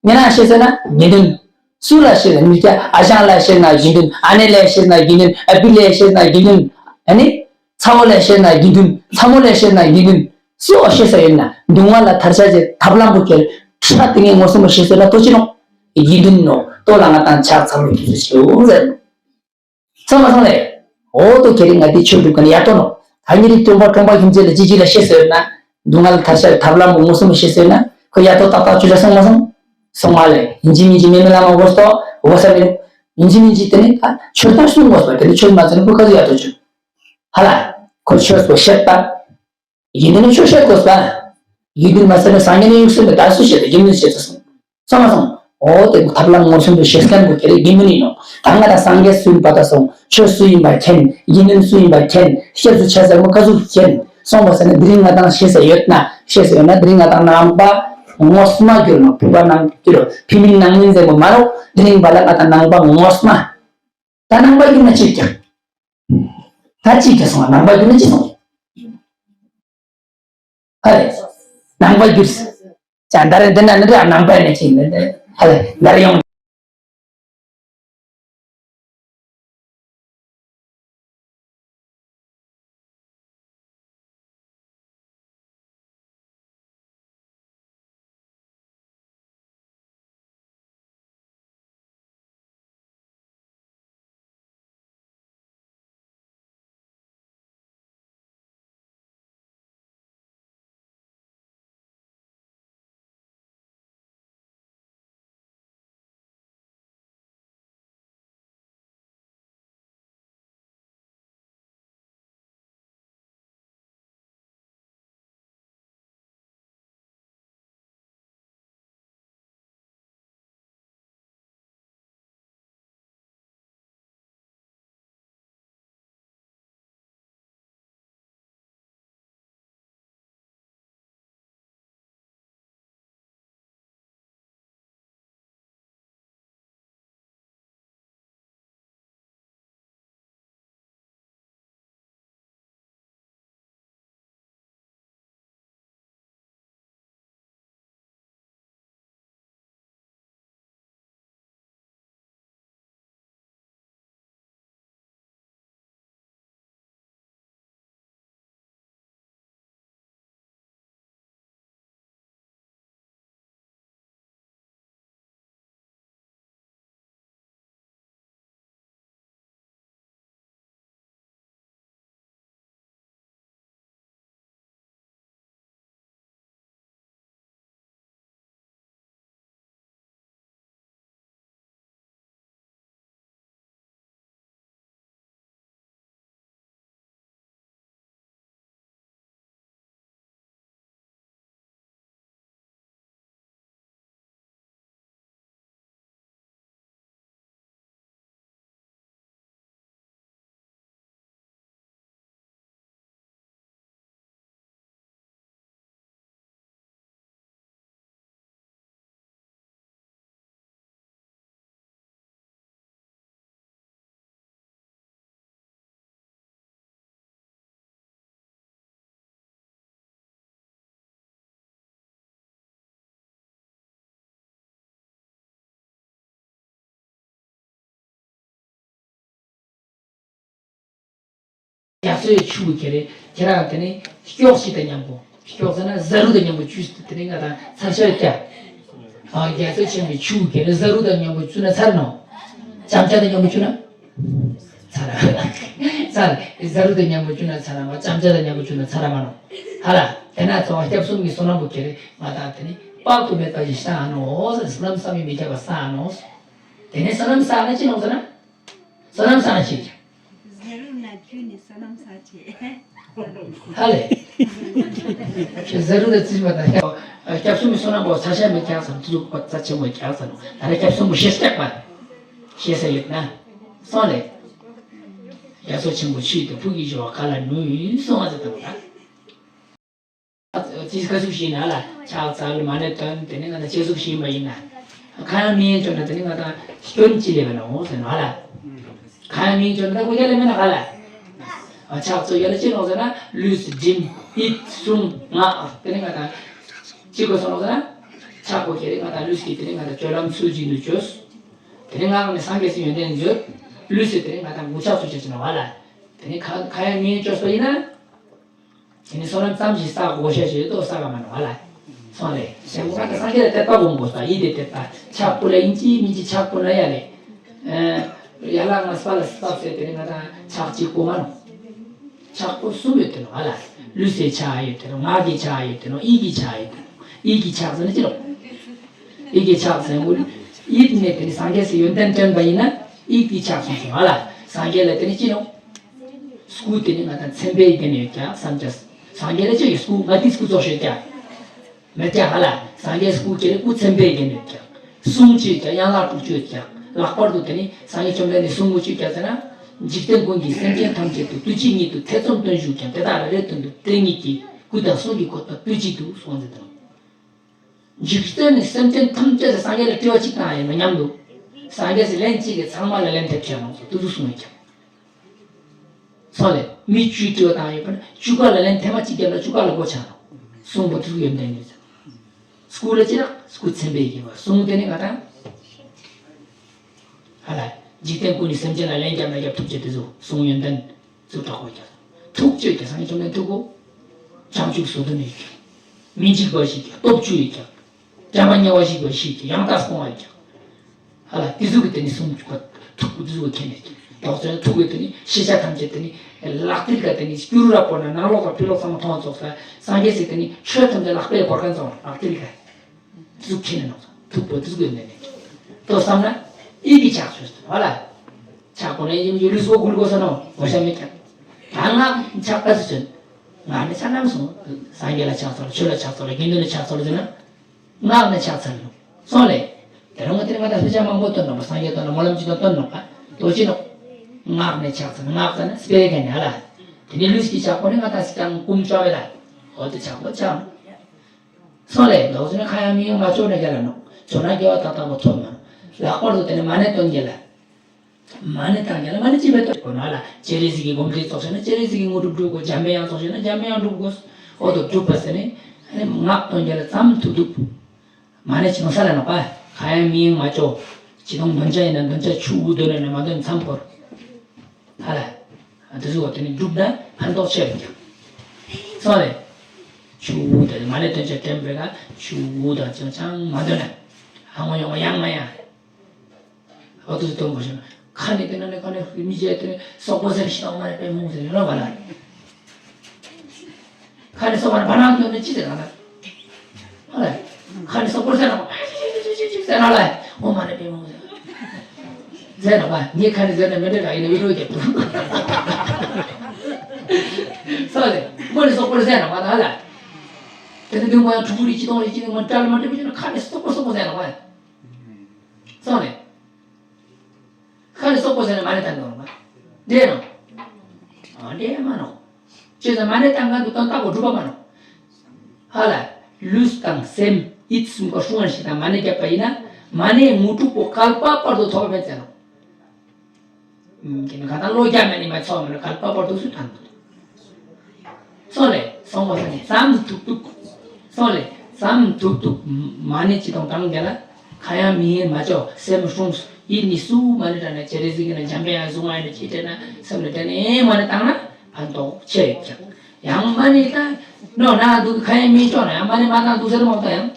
ངེད་རང་ཤེས་ཟེར་ན་དགེ་འདུན། སུ་ལ་ཤེས་ན་མི་སྐྱ་ཨ་ཞང་ལ་ཤེས་ན་དགེ་འདུན། ཨ་ནེ་ལ་ཤེས་ན་དགེ་འདུན། ཨ་བི་ལ་ཤེས་ན་དགེ་འདུན། ཨ་ནི། ཚ་བོ་ལ་ཤེས་ན་དགེ་འདུན། ཚ་མོ་ལ་ཤེས་ན་དགེ་འདུན། སུ་ལ་ཤེས་ས་ཡོད་ན་སྡུག་བསྔལ་ལ་ཐར་ཤ་ཟེར་ཐབས་ལམ་པོ་ཁྱེར་ཁྲ་དེ་ངས་ངོ་སོ་མ་ཤེས་ཟེར་ན་ལྟོ་ཅི་ནོ། དགེ་འདུན་ནོ། ལྟོ་ལ་ང་དང་ཕྱག་འཚལ་ལོ་དུས་སུ་ཞེའུ་ཟེར། ཚང་མ་སོང་ལེ། འོ་ཏོ་ཁྱེད་རིག་ང་དེ་ཆོས་སྒྲུབ་མཁན་ཡ་ཏོ་ནོ། ད་ཉིད་རིག་སྟོན་པ་ཁྲོང་པ་ཁྱིམ་མཚེས་ལ་ཅི་ཅི་ལ་ཤེས་ཟེར་ན། སྡུག་བསྔལ་ཐར་ཤ་ཐབས་ལམ་པོ་ངོ་སོ་མ་ཤེས་ཟེར་ན། ཁོ་ཡ་ཏོ་ཏག་ཏག་ཆོས་ལ་སོང་མ་སོང་། སོང་མ་ལེ། ཡིན་གཅིག་མིན་གཅིག་མེ་མེ་བླ་མ་འོ་སྟོ་འོ་ས་མེ། ཡིན་གཅིག་མིན་གཅིག་དེ་ནི་ད་ཆོས་ད་གསུང་དགོས་པ་དེ་ནི་ཆོས་མ་ཚོ་ནི་ཁོ་ག་ཚོད་ཡ་ཏོ་ཆོས། ཧ་ལ། ཁོ་ཆོས་པོ་ཤེས་ད། དགེ་འདུན་ནི་ཆོས་བཤད་དགོས་པ། དགེ་འདུན་མ་ཟེར་ན་སངས་རྒྱས་ནི་ཡུགས་སུ་མེད་ད་སུ་བཤད་དེ་དགེ་འདུན་བཤད་དུ་སོང་། སོང་མ་སོང་། འོ་དེ་ཐབས་ལམ་མངོན་སུམ་དུ་ཤེས་མཁན་པོ་དེ་རེད་དགེ་འདུན་ཡིན་ནོ། ད་ང་དང་སངས་རྒྱས་སུ་ཡིན་པ་ད་སོང་ཆོས་སུ་ཡིན་པ་མཁྱེན་དགེ་འདུན་སུ་ཡིན་པ་མཁྱེན་ཤེས་སུ་ཆ་ཟེར་མོ་ག་ཟུག་མཁྱེན་སོང་བ་ཟེར་ན་དེ་རིང་ང་དང་ཤེས་ས་ཡོད་ན་ཤེས་ས་ཡོད་ན་དེ་རིང་ང་དང་ནང་པ་ངོ་མ་གྱུར་ནོ་བུ་པ་ནང་གྱུར་བུད་མེད་ནང་མིན་ཟེར་མོ་མ་རོ་དེ་རིང་བ་ལ་ང་དང་ནང་པ་ངོ་མ་ད་ནང་པ་གྱུར་ན་ཅིག་ཀྱང་ད་ཅིག་ཀྱང་སོང་བ་ནང་པ་གྱུར་ན་ཅི་སོང་། ཧ་ལས། ནང་པ་གྱུར། ཅང་ད་རེ་འདི་ན་ནི་ར་ནང་པ་ནི་ཅི་ནི་ཧ་ལས་ནར་ཡོང་། རྒྱ་མཚོའི་ཆུ་བོ་ཁྱེར་རེ་ཁྱེད་རང་དེ་ནི་སྐྱོགས་ཤིག་དང་མཉམ་པོ། སྐྱོགས་ཟེར་ན་བཟའ་རུ་དང་མཉམ་པོ་བཅུས་ཏེ་དེ་ནི་ང་དང་ཚར་ཤ་རྒྱ། ཨ་རྒྱ་མཚོ་ཆེན་པོའི་ཆུ་བོ་ཁྱེར་རེ་བཟའ་རུ་དང་མཉམ་པོ་བཅུ་ན་ཚར་ནོ། ཅམ་ཅ་དང་མཉམ་པོ་བཅུ་ན། ཚར། ཚར། བཟའ་རུ་དང་མཉམ་པོ་བཅུ་ན་ཚར་མ། ཅམ་ཅ་དང་མཉམ་པོ་བཅུ་ན་ཚར་མ་ནོ། ཧ་ལ། དེ་ན་ཚོ་བ་སྐྱབས་གསུམ་གྱི་བསོད་ནམས་པོ་ཁྱེར་རེ་ང་དང་དེ་ནི་དཔག་ཏུ་མེད་པ་ཞིག་བསགས་ནོ། བསོད་ནམས་བསམ་གྱིས་མི་ཁྱབ་པ་བསགས་ནོ། དེ་ནས་བསོད་ནམས་བསགས་ན་ཅི་ནོག་ཟེར་ན། བསོད་ནམས་བསགས་ན་ཅི་ཀྱང་། བཟའ་རུ་ན་བཅུ་ནི་བསོད་ནམས་བསགས་བྱེད། ཧ་ལས། བཟའ་རུ་ན་བཅུ་མ་དང་། སྐྱབས་གསུམ་གྱི་བསོད་ནམས་པོ་ཚར་ཤ་མི་ཀྱང་ཟེར་ནོ། དེ་ཚོ་པ་རྩ་ཆེན་པོ་ཀྱང་ཟེར་ནོ། ད་རེས་སྐྱབས་གསུམ་པོ་ཤེས་སྐྱག་པ། ཤེས་ས་ཡོད་ན། སོང་ལས། རྒྱ་མཚོ་ཆེན་པོ་ཆུ་དེ་ཕུག་གི་ཞོ་ག་ལ་ནུས་སོང་བ་ཟེར་དང་ན། ཅི་སྐད་ཤུགས་ཤིག་ན་ལ་ཕྱག་འཚལ་མ་ཎི་བཏོན། དེ་ནི་ང་དང་ཅི་ཟུག་ཤིག་མ་ཡིན་ན། གང་ཡང་མི་ཡིན་བརྗོད་ན་དེ་ནི་ང་དང་སྐྱོན་ཅི་ལས་པ་ན་འོང་ཟེར་ནོ་ལ། གང་ཡང་མི་ཡིན་བརྗོད་ན་ད་གོ་རྒྱ་ལས་མེད་ན་ག་ལ། ཕྱག་ཚོ་ཡ་ལ་ཅི་ནོག་ཟེར་ན་ལུས་སྒྲིམ་ཡིད་གསུམ་ངག་དེ་ནི་ང་དང་ཅི་དགོས་སོང་ནོག་ཟེར་ན། ཕྱག་གོ་ཁྱེར་རེ་ང་དང་ལུས་ཀྱི་དེ་ནི་ང་དང་སྤྱོད་ལམ་ཚུལ་བཞིན་དུ་བཅོས། དེ་ནི་ངག་ནས་སངས་རྒྱས་སུ་ཡོན་ཏན་བརྗོད། ལུས་སུ་དེ་ནི་ང་དང་མགུ་ཆག་ཚུལ་བྱེད་ཅི་ནོག་བ་ལ། དེ་ནི་གང་གང་ཡང་མི་ཡིན་བཅོས་པ་ཡིན་ན། དེ་ནི་བསོད་ནམས་ཙམ་ཞིག་བསགས་དགོས་ཤེས་ཞིག་ཏོ་བསགས་པ་མ་ནོག་ལ། སོང་ལས་ཞེས་པོ་ང་དང་སངས་རྒྱས་ལ་དད་པ་སྒོམ་དགོས་པ་ཡིད་དེ་དད་པ་ཕྱག་པོ་ལ་ཡིན་གཅིག་མིན་གཅིག་ཕྱག་པོ་ན་ཡ་ལས། ཡ་ལ་ང་སྤ་ལ་སྤབས་ཟེར་དེ་ནི་ང་དང་ཕྱག་གཅིག་པོ་མ་ནོག། ཕྱག་པོ་གསུམ་ཡོད་དེ་ནོག་ལ། ལུས་སའི་ཕྱག་ཡོད་དེ་ནོག། ངག་གི་ཕྱག་ཡོད་དེ་ནོག། ཡིད་ཀྱི་ཕྱག་ཡོད་དེ་ནོག། ཡིད་ཀྱི་ཕྱག་ཟེར་ན་ཅི་ནོག། ཡིད་ཀྱི་ཕྱག་ཟེར་བོ་ཡིད་ནས་དེ་ནི་སངས་རྒྱས་སུ་ཡོན་ཏན་བསྟན་པ་ཡིན་ན་ཡིད་ཀྱི་ཕྱག་གསུངས་སོང་ལ། སངས་རྒྱས་ལ་དེ་ནི་ཅི་ནོག། སྐུ་དེ་ནི་ང་དང་མཚན་དཔེའི་རྒྱན་ཡོད་ཀྱང་བསམ་བྱ། སངས་རྒྱས་ལ་ཅི་ཡོད། སྐུ་ང་དེའི་སྐུ་ཚོགས་ཤིག་ཀྱང་མེད་ཀྱང་ཧ་ལ། སངས་རྒྱས་སྐུ་ཁྱེར་སྐུ་མཚན་དཔེའི་རྒྱན་ཡོད་ཀྱང་། གསུང་ཅི་ཡོད་ཀྱང་། ཡན་ལག་དྲུག་ཅུ་ཡོད་ཀྱང་། ལྷག་པར་དུ་དེ་ནི་སངས་རྒྱས་བཅོམ་ལྡན་འདས་གསུང་གི་ཅི་ཡོད་ཀྱང་ཟེར་ན། འཇིག་རྟེན་ཀུན་གྱི་སེམས་ཅན་ཐམས་ཅད་དུ་བདུད་བཞི་ཉིད་དུ་ཐེ་ཚོམ་སྟོན་བཞུགས་ཀྱང་། དེ་དག་ལ་རེ་སྟོན་དུ་དེ་ཉིད་ཀྱི་སྐུ་དང་གསུང་གི་བཀོད་པ་དུས་གཅིག་ཏུ་གསུངས་ཏེ་དང་། འཇིག་རྟེན་ནི་སེམས་ཅན་ཐམས་ཅད་སངས་རྒྱས་ལ་དྲི་བ་གཅིག་བཏང་ཡིན་ན་མཉམ་དུ། སངས་རྒྱས་སུ་ལན་གཅིག་གིས་ཚང་མ་ལ་ལན་ཐེབས་ཆེ་མང་སོ་དུ་དུ་གསུང་ཡོད་ཀྱང་། སོང་ལས་མི་བཅུའི་དྲི་བ་བཏང་ཡོད་པ་ན་བཅུ་ཀ་ལ་ལན་ཐེངས་མ་གཅིག་བརྒྱབ་ན་བཅུ་ཀ་ལ་གོ་ཆག་ནོག། གསུང་པོ་དུ་ཡོན་ཏན་ཡོད་ཟེར། སྐུ་ལ་ཅི་རག་སྐུ་མཚན་དཔེ་ཡིན་པ་གསུང་དེ་ནི་ང་དང་། ཧ་ལ། འཇིག་རྟེན་ཀུན་ནི་སེམས་ཅན་ལ་ལན་བརྒྱབ་ན་བརྒྱབ་ཐུབ་ཅེས་དེ་ཚོ་གསུང་ཡོན་ཏན་ཚུལ་དྲག་པོ་ཀྱང་། ཐུགས་ཆོས་ཀྱི་སངས་རྒྱས་བཅོམ་ལྡན་ཐུགས་གོ། བྱང་ཆུབ་སོ་བདུན་ཡོད་ཀྱང་། མི་འཇིགས་པ་ཞིག་ཀྱང་། སྟོབས་བཅུ་ཡོད་ཀྱང་། བྱམས་པ་དམྱལ་བ་ཞི་བ་ཞིག་ཀྱང་། ཡང་དག་སྤོང་བ་ཡོད་ཀྱང་། ཧ་ལ་དེ་ཚོ་གི་དེ་ནི་གསུང་ཐུགས་དེ་ཚོ་གི་མཁྱེན་ནས་ཀྱང་། དོགས་ཚོད་ཐུགས་ཀྱི་དེ་ནི་ཤེས་བྱ་ཐམས་ཅད་དེ་ནི་ལག་མཐིལ་ག་དེ་ནི་སྐྱུ་རུ་ར་བོར་ན་ནང་ལོགས་དང་ཕྱི་ལོགས་ཚང་མ་མཐོང་ཚོགས་ས། སངས་རྒྱས་སི་དེ་ནི་ཆོས་ཐམས་ཅད་ལག་པས་བོར་མཁན་ཚང་མ་ལག་མཐིལ་ག། གཟུགས་ཁྱེར་ནས་ནོག་ས། ཐུག་པ་གཟུགས་ཡོད་ནས་ནས། ཏོ་བསམ་ན། ཡིད་ཀྱི་ཆགས་ཚུལ་ཟེར་བ་ལ། ཆགས་པོ་ནས་ཡིན་གྱི་ལུས་སོགས་འགུལ་དགོས་ས་ནོ། གོ་ཤ་མེད་ཀྱང་། ད་ངག་ཆགས་པ་ཟེར་ཚུལ། ངག་ནས་ཆགས་རྣམས་སོང་། སངས་རྒྱས་ལ་ཆགས་ཚར། ཆོས་ལ་ཆགས་ཚར། དགེ་འདུན་ལ་ཆགས་ཚར་ཟེར་ན། ངག་ནས་ཆགས་ཚར་ནོ། སོང་ལས། དེ་རིང་ང་དེ་ནས་ང་ད་སྤེ་ཆ་མང་པོ་བཏོན་ནོག་པ། སངས་རྒྱས་བཏོན་ནོག། སྨོན་ལམ་ཅི་བཏོན་བཏོན་ནོག་པ། དོ་ཅི་ནོག། ངག་ནས་ཆགས་ཚར། ངག་ཟེར་ན་སྤེ་ར་གན་ནས་ཧ་ལ། དེ་ནས་ལུས་ཀྱི་ཆགས་པོ་ནི་ང་ད་སི་ཀྱང་ཀུམ་ཅོ་བེ་ལ། འོ་དེ་ཆགས་པོ་ཆགས་ནོག། སོང་ལས་ལོག་ཟེར་ན་ཁ་ཡང་མི་ཡོང་ང་ཅོག་ནས་རྒྱ་ལ་ནོག། ཚོ་ན་རྒྱ་བ་ཏག་ཏག་པོ་ཐོབ་མ་ནོག། ལྷག་པར་དུ་དེ་ནི་མ་ཎི་བཏོན་རྒྱ་ལ། མ་ཎི་བཏང་རྒྱ་ལ་མ་ཎི་ཅི་བེ་བཏོན་དགོས་ནོག་ལ། སྤྱན་རས་གཟིགས་ཀྱི་སྒོམ་བཟླས་ཚོགས་བྱས་ན་སྤྱན་རས་གཟིགས་ཀྱི་དངོས་གྲུབ་སྒྲུབ་དགོས། འཇམ་པའི་དབྱངས་ཚོགས་བྱས་ན་འཇམ་པའི་དབྱངས་སྒྲུབ་དགོས། འོ་དོ་སྒྲུབ་པ་ཟེར་ནས་ཨ་ནི་ངག་བཏོན་རྒྱ་ལ་ཙམ་ཐུབ་ཐུབ། མ་ཎི་ཅི་ནོག་ས་ལ་ནོག་པ། ཁ་ཡང་མི་ཡོང་ང་ཅོག། ཅི་དང་འདོན་ཆ་ཡིན་ན་འདོན་ཆ་ཆུ་བོ་འདོན་ན་མ་འདོན་མཚམས་བོར། ཧ་ལ། དེ་ཚོ་དེ་ནི་སྒྲུབ་ན་ཕན་ཐོགས་ཆེ་བ་ཀྱང་། སོང་ལས། ཆུ་བོ་དེ་མ་ཎི་བཏོན་ཆ་དྲན་པའི་ཀ་ཆུ་བོ་དང་ཅང་ཅང་མ་འདོན་ན། ཧ་ངོ་ཡོང་ཡང་མ་ཡང་། འོ་དེ་ཚོ་སྟོན་དགོས་ཤེས་ན། ཁ་ནས་བཏོན་ན་ནི་ཁ་ནས་མི་བྱེད་དེ་ནི་སོག་པོ་ཟེར་ཞིག་དང་མ་རེད་པས་མོ་ཟེར་ཡོད་ན་བ་ལ། ཁ་ནས་སོག་པ་ནི་བ་ལང་དོན་ནི་ཅི་ཟེར་ན་ལ། ཨ་ལ། ཁ་ནས་སོག་པོ་ཟེར་ན་ཅི་ཅི་ཅི་ཅི་ཅི་ཟེར་ན་ལ། འོ་མ་རེད་པས་མོ་ཟེར། ཟེར་ན་བ་ངས་ཁ་ནས་ཟེར་ན་མི་འདྲ་ག་ཡིན་ན་བི་ཌིའོ་རྒྱབ་ཐུབ། སོག་ལས་མོ་ནས་སོག་པོ་ཟེར་ན་བ་ད་ལ། དེ་ནི་འདུན་མ་ཡང་ཕྲུ་གུ་རིགས་ཅི་དང་རིགས་ཅི་ནི་ངོ་བཀྲ་ལ་མ་འགྲིག་པ་ཅི་ན་ཁ་ནས་སོག་པོ་སོག་པོ་ཟེར་ན་བ། སོག་ལས། ཁ་ནས་སོག་པོ་ཟེར་ན་མ་ཎི་བཏང་དགོས་རེད་པ། འདྲེ་ནོ། ཨ་འདྲེ་མ་ནོ། ཅེས་ཟེར་མ་ཎི་བཏང་གང་དུ་བཏང་བཏགས་པ་སྒྲུབ་པ་མ་ནོ། ཧ་ལ། ལུས་དང་སེམས་ཡིད་གསུམ་ཀ་སྲུང་བ་ཞིག་དང་མ་ཎི་བརྒྱབ་པ་ཡིན་ན་མ་ཎིའི་དངོས་གྲུབ་པོ་བསྐལ་པ་བར་དུ་ཐོབ་པ་མེད་ཟེར་ནོ། ཨུམ་དེ་ནི་ག་ད་བློ་རྒྱ་མེད་ནི་མ་ཚོགས་མ་ནོ་བསྐལ་པ་བར་དུ་སུས་བཏང་དགོས། སོང་ལས་སོང་བ་ཟེར་ནས་ཙམ་ཐུག་ཐུག། སོང་ལས་ཙམ་ཐུག་ཐུག་མ་ཎི་ཅི་དང་དྲང་རྒྱ་ལ། ཁ་ཡང་མི་ཡིན་མ་ཅོག་སེམས་སྲུང་ཡིད་ནི་སུ་མ་ཎི་དྲང་ན་སྤྱན་རས་གཟིགས་ཀྱི་ན་འཇམ་པའི་དབྱངས་གཟུགས་མ་ཡིན་ན་ཅི་དྲན་ན་སེམས་ལ་དྲན་ནས་མ་ཎི་བཏང་ན་ ཨ་མདོག་ཆེ་ཡོད་ཀྱང་། ཡང་མ་ཎི་ད་ནོ་ན་འདུག་ཁ་ཡེ་མི་ཅོག་ན་ཡང་མ་ཎི་མ་བཏང་འདུག་ཟེར་མ་ད་ཡང་།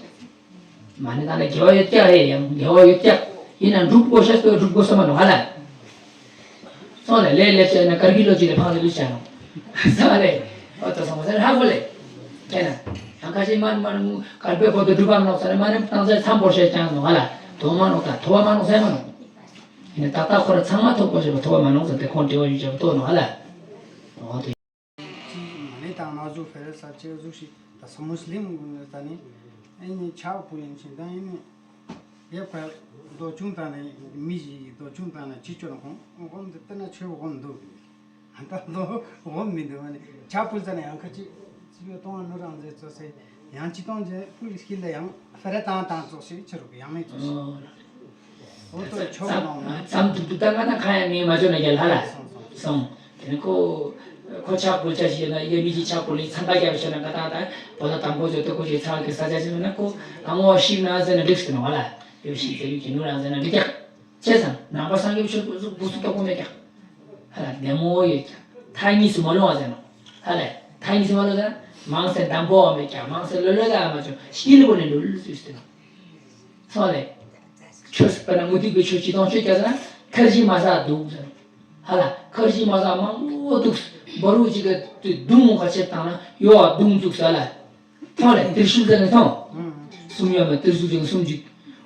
མ་ཎི་ད་ལ་དགེ་བ་ཡོད་ཀྱག་ཧེ་ཡང་དགེ་བ་ཡོད་ཀྱག་ཡིན་ན་འགྲུབ་དགོས་ཤ་སྟོད་འགྲུབ་དགོས་ས་མ་ནོ་ཧ་ལ། སོང་ལེ་ལེ་ལེ་བྱས་ན་གར་གི་ལོ་ཅི་ལེ་ཕང་ལེ་ལུས་བྱ་ནོ། ས་ལེ། ཨོ་ཏོ་སོང་བ་ཟེར་ཧ་གོ་ལེ། ཁྱེད་ན། ཡང་ཁ་ཤས་མ་ཎི་མ་ཎི་མུ་གར་པའི་བོད་དུ་སྒྲུབ་པ་མ་ནོག་ས་ནི་མ་ཎི་བཏང་ཚད་མཚམས་བོར་བཤད་ཀྱང་ནོ་ཧ་ལ། དོ་མ་ནོག་ད་ཐོ་བ་མ་ནོག་ས་མ་ནོ། ཡིན་ན་ཏག་ཏག་ཁོ་ར་ཚང་མ་ཐོབ་དགོས་ཞེས་པ་ཐོབ་པ་མ་གནང་ཟེར་ཏེ་ཁོང་དྲི་བ་ཞུ་བྱས་པ་ཐོབ་ནོ་ཨ་ལ། འོ་དེ། ཅི་མ་ནི་དང་ན་ཟུག་ཧྥེ་རེ་ས་ཅེ་ཟུག་ཤིག་ད་ས་མུ་སི་ལིམ་ད་ནི་ཨེ་ནི་ཆག་པོ་ཡིན་ཞིང་ད་ཨེ་ནི་ཡེ་ཕ་རྡོ་ཆུང་ད་ནི་མི་ཞིག་རྡོ་ཆུང་ད་ནི་ཅི་ཅོ་ན་ཁོང་ཁོང་དེ་ལྟ་ན་ཆོས་འོང་འདུག་ད་ལོ་འོ་མི་འདུག་བ་ནི་ཆག་པོ་ཟ་ནི་ཡང་ཁ་ཅིག་ཅི་ཡོད་གཏོང་བ་ནོ་རང་ཟེར་ཚོ་སེ་ཡང་ཅི་གཏོང་ཅེ་པུ་ལི་སྐྱིད་ལ་ཡང་ཧྥེ་རེ་ཏང་ཏང་ཙོག་ཤིག་ཆི་རུ་གི་ཡང་མེད་ཙོག་ཤིག་འོ་ཏོ་ཆོག་ཙམ་ནོ་ཙམ་དུ་དུ་ད་ང་ད་ཁ་ཡ་མི་མ་ཅོ་ན་རྒྱལ་ཧ་ལ་སོང་སོང་། དེ་ནི་ཁོ་ཁོ་ཆག་པོ་ཆ་ཞིག་ཡོད་ན་ཡེ་མི་ཅི་ཆག་པོ་ལི་ཚང་ཀ་རྒྱབ་ཤོད་ན་ང་ད་ད་བོ་ད་དང་པོ་ཅོ་ཏོ་ཁོ་ཅི་ཚང་གི་ས་ཆ་ཞིག་ཡོད་ན་ཁོ་ཨ་ངོ་ཤིག་ན་ཟེར་ན་འགྲིག་སི་ནོ་ཧ་ལ་ཡོ་ཤིག་ཟེར་ཡུ་གི་ནུ་རང་ཟེར་ན་འགྲིག་ཀྱག་བྱས་ཙང་ནང་པ་སངས་རྒྱས་ཆོས་སྐུ་སུ་སྐུ་སུ་ལྟོ་གོ་མེད་ཀྱང་། ཧ་ལ་བདེ་མོ་ཡོད་ཀྱང་། མཐའ་གཉིས་སུ་མ་ལོག་པ་ཟེར་ནོ། ཧ་ལ་མཐའ་གཉིས་སུ་མ་ལོག་ཟེར་ན་མང་སེ་འདམ་པོ་བ་མེད་ཀྱང་མང་སེ་ལོ་ལོ་ལ་མ་བྱུང་ཤི་ལ་བོ་ནས་འགྲོ་ལུགས་སུ་ཟེར་ནོ། སོང་ལེ། ཆོས་སུ་དཔེར་ན་མུ་སྟེགས་པའི་ཆོས་ཅི་དང་ཆོས་ཀྱང་ཟེར་ན་ཁར་ཞི་མ་ཟ་འདུག་ཟེར་ནོ། ཧ་ལ་ཁར་ཞི་མ་ཟ་མང་པོ་འདུག་འབར་བོ་ཅིག་གི་དུ་རྡུང་མོ་ཁ་ཆེར་བཏང་ན་ཡོ་བ་རྡུང་འདུག་ཟེར་ལ། ཐོང་ལེ་ཏིར་ཤུལ་ཟེར་ནས་ཐོང་། གསུམ་ཡོད་མེད་ཏིར་ཤུལ་ཅིག་གསུམ་ཅིག་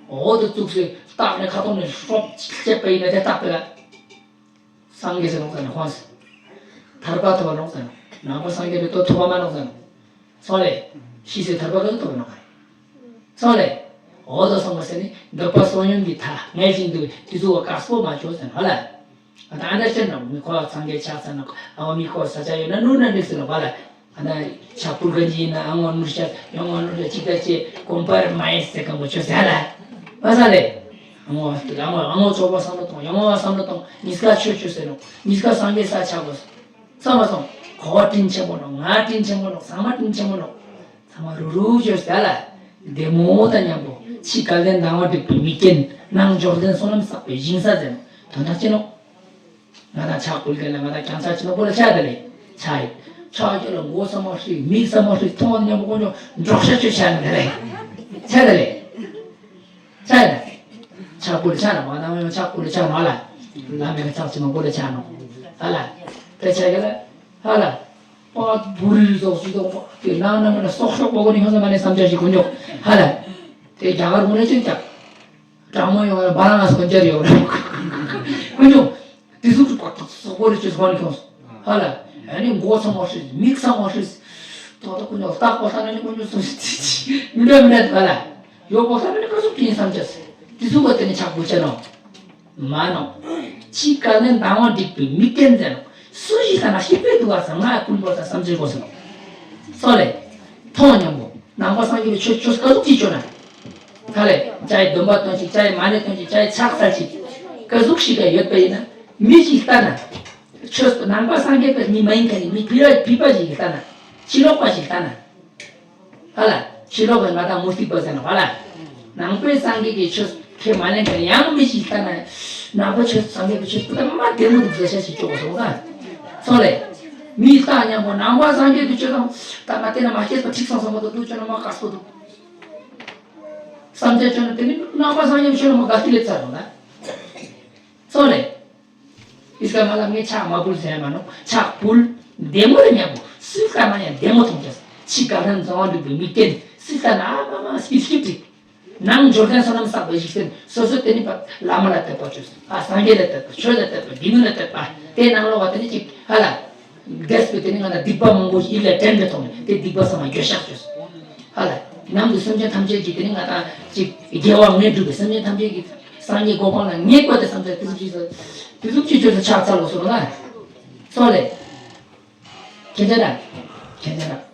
འོ་དེ་བཙུགས་སེ་སྟག་ནས་ཁ་ཐོག་ནས་ཧྲོབ་ཅིག་བཅད་པ་ཡིན་ན་དེ་སྟག་པས་ལ། སངས་རྒྱས་སེ་ནོག་ཟེར་ནས་ཧོན་སེ། ཐར་པ་ཐོབ་པ་ནོག་ཟེར་ནོ། ནང་པ་སངས་རྒྱས་པའི་ཏོ་ཐོབ་པ་མ་ནོག་ཟེར་ནོ། སོང་ལེ། ཤི་སེ་ཐར་པ་ག་ཚོད་ཐོབ་པ་ནོག་ག་རེ། སོང་ལེ། འོ་དོ་སོང་བ་ཟེར་ནི་འདོད་པ་སོང་ཡོང་གི་ཐ་ངལ་ཞིང་འདུག་དེ་ཚོ་བ་དཀར་སྤོ་མ་བྱོས་ཟེར་ནོ་ཧ་ལ། ད་ཨ་འདྲ་ཅན་ནོ་མི་ཁོ་སངས་རྒྱས་ཆགས་ཟེར་ནོ་ཨ་བ་མི་ཁོ་ས་ཆ་ཡོད་ན་ནུར་ན་འགྲིག་ཟེར་ནོ་བ་ལ། ཨ་ན་ཆག་པུར་ག་ཅི་ཡིན་ན་ཨ་ངོ་ནུར་ཤ་ཡོང་ངོ་ནུར་ཤ་ཅིག་ད་ཅེ་གོམ་པར་མ་ཡེ་སེ་གང་གོ་ཆོས་ཟེར་ལ། བ་ས་ལེ། ཨ་ངོ་ཨ་ངོ་ཨ་ངོ་ཚོགས་པ་བསམ་བློ་གཏོང་ཡོང་ངོ་བསམ་བློ་གཏོང་གཉིས་ཀ་ཆོས་ཆོས་ཟེར་ནོ་གཉིས་ཀ་སངས་རྒྱས་ས་ཆག་གོ། བསམ་པ་སོང་། གོ་བ་དྲིན་ཆེན་པོ་ནོ་ང་དྲིན་ཆེན་པོ་ནོ་ཚང་མ་དྲིན་ཆེན་པོ་ནོ། ཚང་མ་རུ་རུ་བྱོས་ཟེར་ལ། བདེ་མོ་དང་མཉམ་པོ་ཕྱི་དགའ་ལྡན་དང་བ་འགྲིག་པའི་མིག་རྒྱན་ནང་འབྱོར་ལྡན་བསོད་ནམས་བསགས་པའི་ཞིང་ས་ཟེར་ནོ་དོན་དག་ཅི་ནོ། ང་དང་ཕྱག་ཕུལ་མཁན་ལ་ང་དང་གྱང་ཚ་ཅི་ནོ་པོ་ལ་ཆ་དེ་ལེ། ཆ་ཡི། ཕྱག་རྒྱ་ལ་མགོ་ས་མ་ཧྲི་མིག་ས་མ་ཧྲི་མཐོང་བ་མཉམ་པོ་དཀོན་མཆོག་འབྲོག་ཤ་ཆོས་ཆ་ནི་དེ་ལེ། ཆ་དེ་ལེ། ཆ་ཡི་ན། ཕྱག་ཕུལ་ཆ་ན་མ་ན་མ་ཕྱག་ཕུལ་ཆ་མ་ལ། ལ་མེ་ཕྱག་ཅི་ནོ་པོ་ལ་ཆ་ནོ། ཧ་ལ། དེ་ཆ་གི་ལ། ཧ་ལ། པ་བུ་རི་རི་ཙོག་ཅི་ཙོག་པ་དེ་ནང་ན་མ་ན་སོག་ཤོག་པོ་གོ་ནི་ཧོ་ས་མ་ནི་བསམ་འཆར་ཞིག་དཀོན་མཆོག་ཧ་ལ། དེ་རྒྱ་གར་མོ་ནི་ཅི་ཀྱང་། དྲང་མོ་ཡོང་བ་བ་རང་ང་སོན་ཅར་ཡོང་ར། ཀུན་འབྱུང་། དེ་ཟུག་ཏུ་བར་ཐག་སོག་པོ་རེ་ཅོས་ཧོན་ཁྱོངས། ཧ་ལ། ཨ་ནི་མགོ་ཚང་བ་ཧྲིས་མིག་ཚང་བ་ཧྲིས། ཏོག་ཏོ་ཀུན་འབྱུང་སྟག་པོ་ལྟ་ན་ནི་ཀུན་འབྱུང་སོ་སི་ཙི་ཙི་མི་འདྲ་མི་འདྲ་ཧ་ལ། ཡོག་པོ་ལྟ་ན་ནི་ཀ་ཟུག་ཀྱིན་བསམ་ཅས། དེ་ཟུག་ག་དེ་ནི་ཆག་པོ་ཅན་ནོ། མ་ནོ། ཕྱི་དགའ་ལྡན་དང་བ་འགྲིག་པའི་མིག་རྒྱན་མཛད་ནོ། སུ་ཞིག་ལྟ་ན་ཤེས་པའི་འདུག་བ་ཟེར་ང་ཀུན་པོ་ལྟ་བསམ་ཚུལ་གོ་ཟེར་ནོ། སོ་ལེ། མཐོང་སྙམ་པོ། ནང་པ་སངས་རྒྱས་པའི་ཆོས་ཆོས་ཀ་ཟུག་ཅིག་བཅོས་ན། ཧ་ལས། ཅའི་སྡོམ་པ་སྟོན་ཅིག་ཅའི་མ་ཎི་སྟོན་ཅིག་ཅའི་ཕྱག་འཚལ་ཅིག་ཀ་ཟུག་ཞིག་ག་ཡོད་པ་ཡིན་ན། མི་ཞིག་ལྟ་ན། ཆོས་ནང་པ་སངས་རྒྱས་པའི་མི་མ་ཡིན་མཁན་ནི་མི་ཕི་ར་ཕི་པ་ཞིག་ལྟ་ན། ཕྱི་ལོགས་པ་ཞིག་ལྟ་ན། ཧ་ལ། ཕྱི་ལོགས་པའི་ང་དང་མུ་སྟེགས་པ་ཟེར་ན་ཧ་ལ། ནང་པའི་སངས་རྒྱས་ཀྱི་ཆོས་ཁས་མ་ལེན་མཁན་ཡང་མི་ཞིག་ལྟ་ན། ནང་པ་ཆོས་སངས་རྒྱས་ཀྱི་ཆོས་སྐུ་དང་མ་བདེ་མོ་འདུག་ཟེར་ཤ་ཞིག་ཅོག་གོ་སོང་ང་། སོང་ལེ། མི་ལྟ་མཉམ་པོ་ནང་པ་སངས་རྒྱས་ཀྱི་ཆོས་དང་ད་ང་དེ་ན་མ་སྐྱེས་པ་ཁྲིག་སང་སོང་བ་དང་འདུག་ཅོ་ན་མ་དཀར་པོ་འདུག་བསམ་བྱ་ཅོ་ན་དེ་ནི་ནང་པ་སངས་རྒྱས་ཀྱི་ཆོས་ལ་མ་དགའ་སྟེ་ལེ་ཚར་རོ་ན། སོང་ལེ། ཨིས་ཀ་མ་ལ་ངས་ཕྱག་མ་ཕུལ་ཟེར་མ་ནོ། ཕྱག་ཕུལ། བདེ་མོ་རེ་མཉམ་པོ་སུས་ལྟ་ན་ཡང་བདེ་མོ་མཐོང་ཅེས། ཕྱི་དགའ་ལྡན་རྫོང་བ་འགྲུབ་པའི་མིག་རྒྱན་སུས་ལྟ་ན་ཨ་མ་མ་སྤི་སྐྱིད་ཅིག་ནང་འབྱོར་ལྡན་བསོད་ནམས་བསགས་པའི་ཞིག་སྟེ་སོ་སོ་དེ་ནི་བླ་མ་ལ་དད་པ་བཅོས། ཨ་སངས་རྒྱས་ལ་དད་པ་ཆོས་ལ་དད་པ་སྡིག་ཉེས་ལ་དད་པ་དེ་ནང་ལོགས་པ་དེ་ནི་ཅིག་ཧ་ལ། འདས་པའི་དེ་ནི་ང་ལ་སྡིག་པ་མང་པོ་ཡིད་ལ་དྲན་པའི་ཐོག་ནས་དེ་སྡིག་པ་ཚང་མ་འགྱོད་བཤགས་བཅོས། ཧ་ལ། ནམ་དུ་སེམས་ཅན་ཐམས་ཅད་ཀྱི་དེ་ནི་ང་དང་ཅིག་དགེ་བ་ངས་བསྒྲུབས་པའི་སེམས་ཅན་ཐམས་ཅད་ཀྱི་སངས་རྒྱས་གོ་འཕང་ལ་ངས་བཀོད་དེ་བསམ་ཚད་དེ་ཚོ་ཅིག་དེ་ཚོ་ཅིག་བཅོས་སུ་ཕྱག་འཚལ་ལོ་སོ་ལ། སོ་ལེ། ཁྱེད་ཅག་ར། ཁྱེད་ཅག་ར།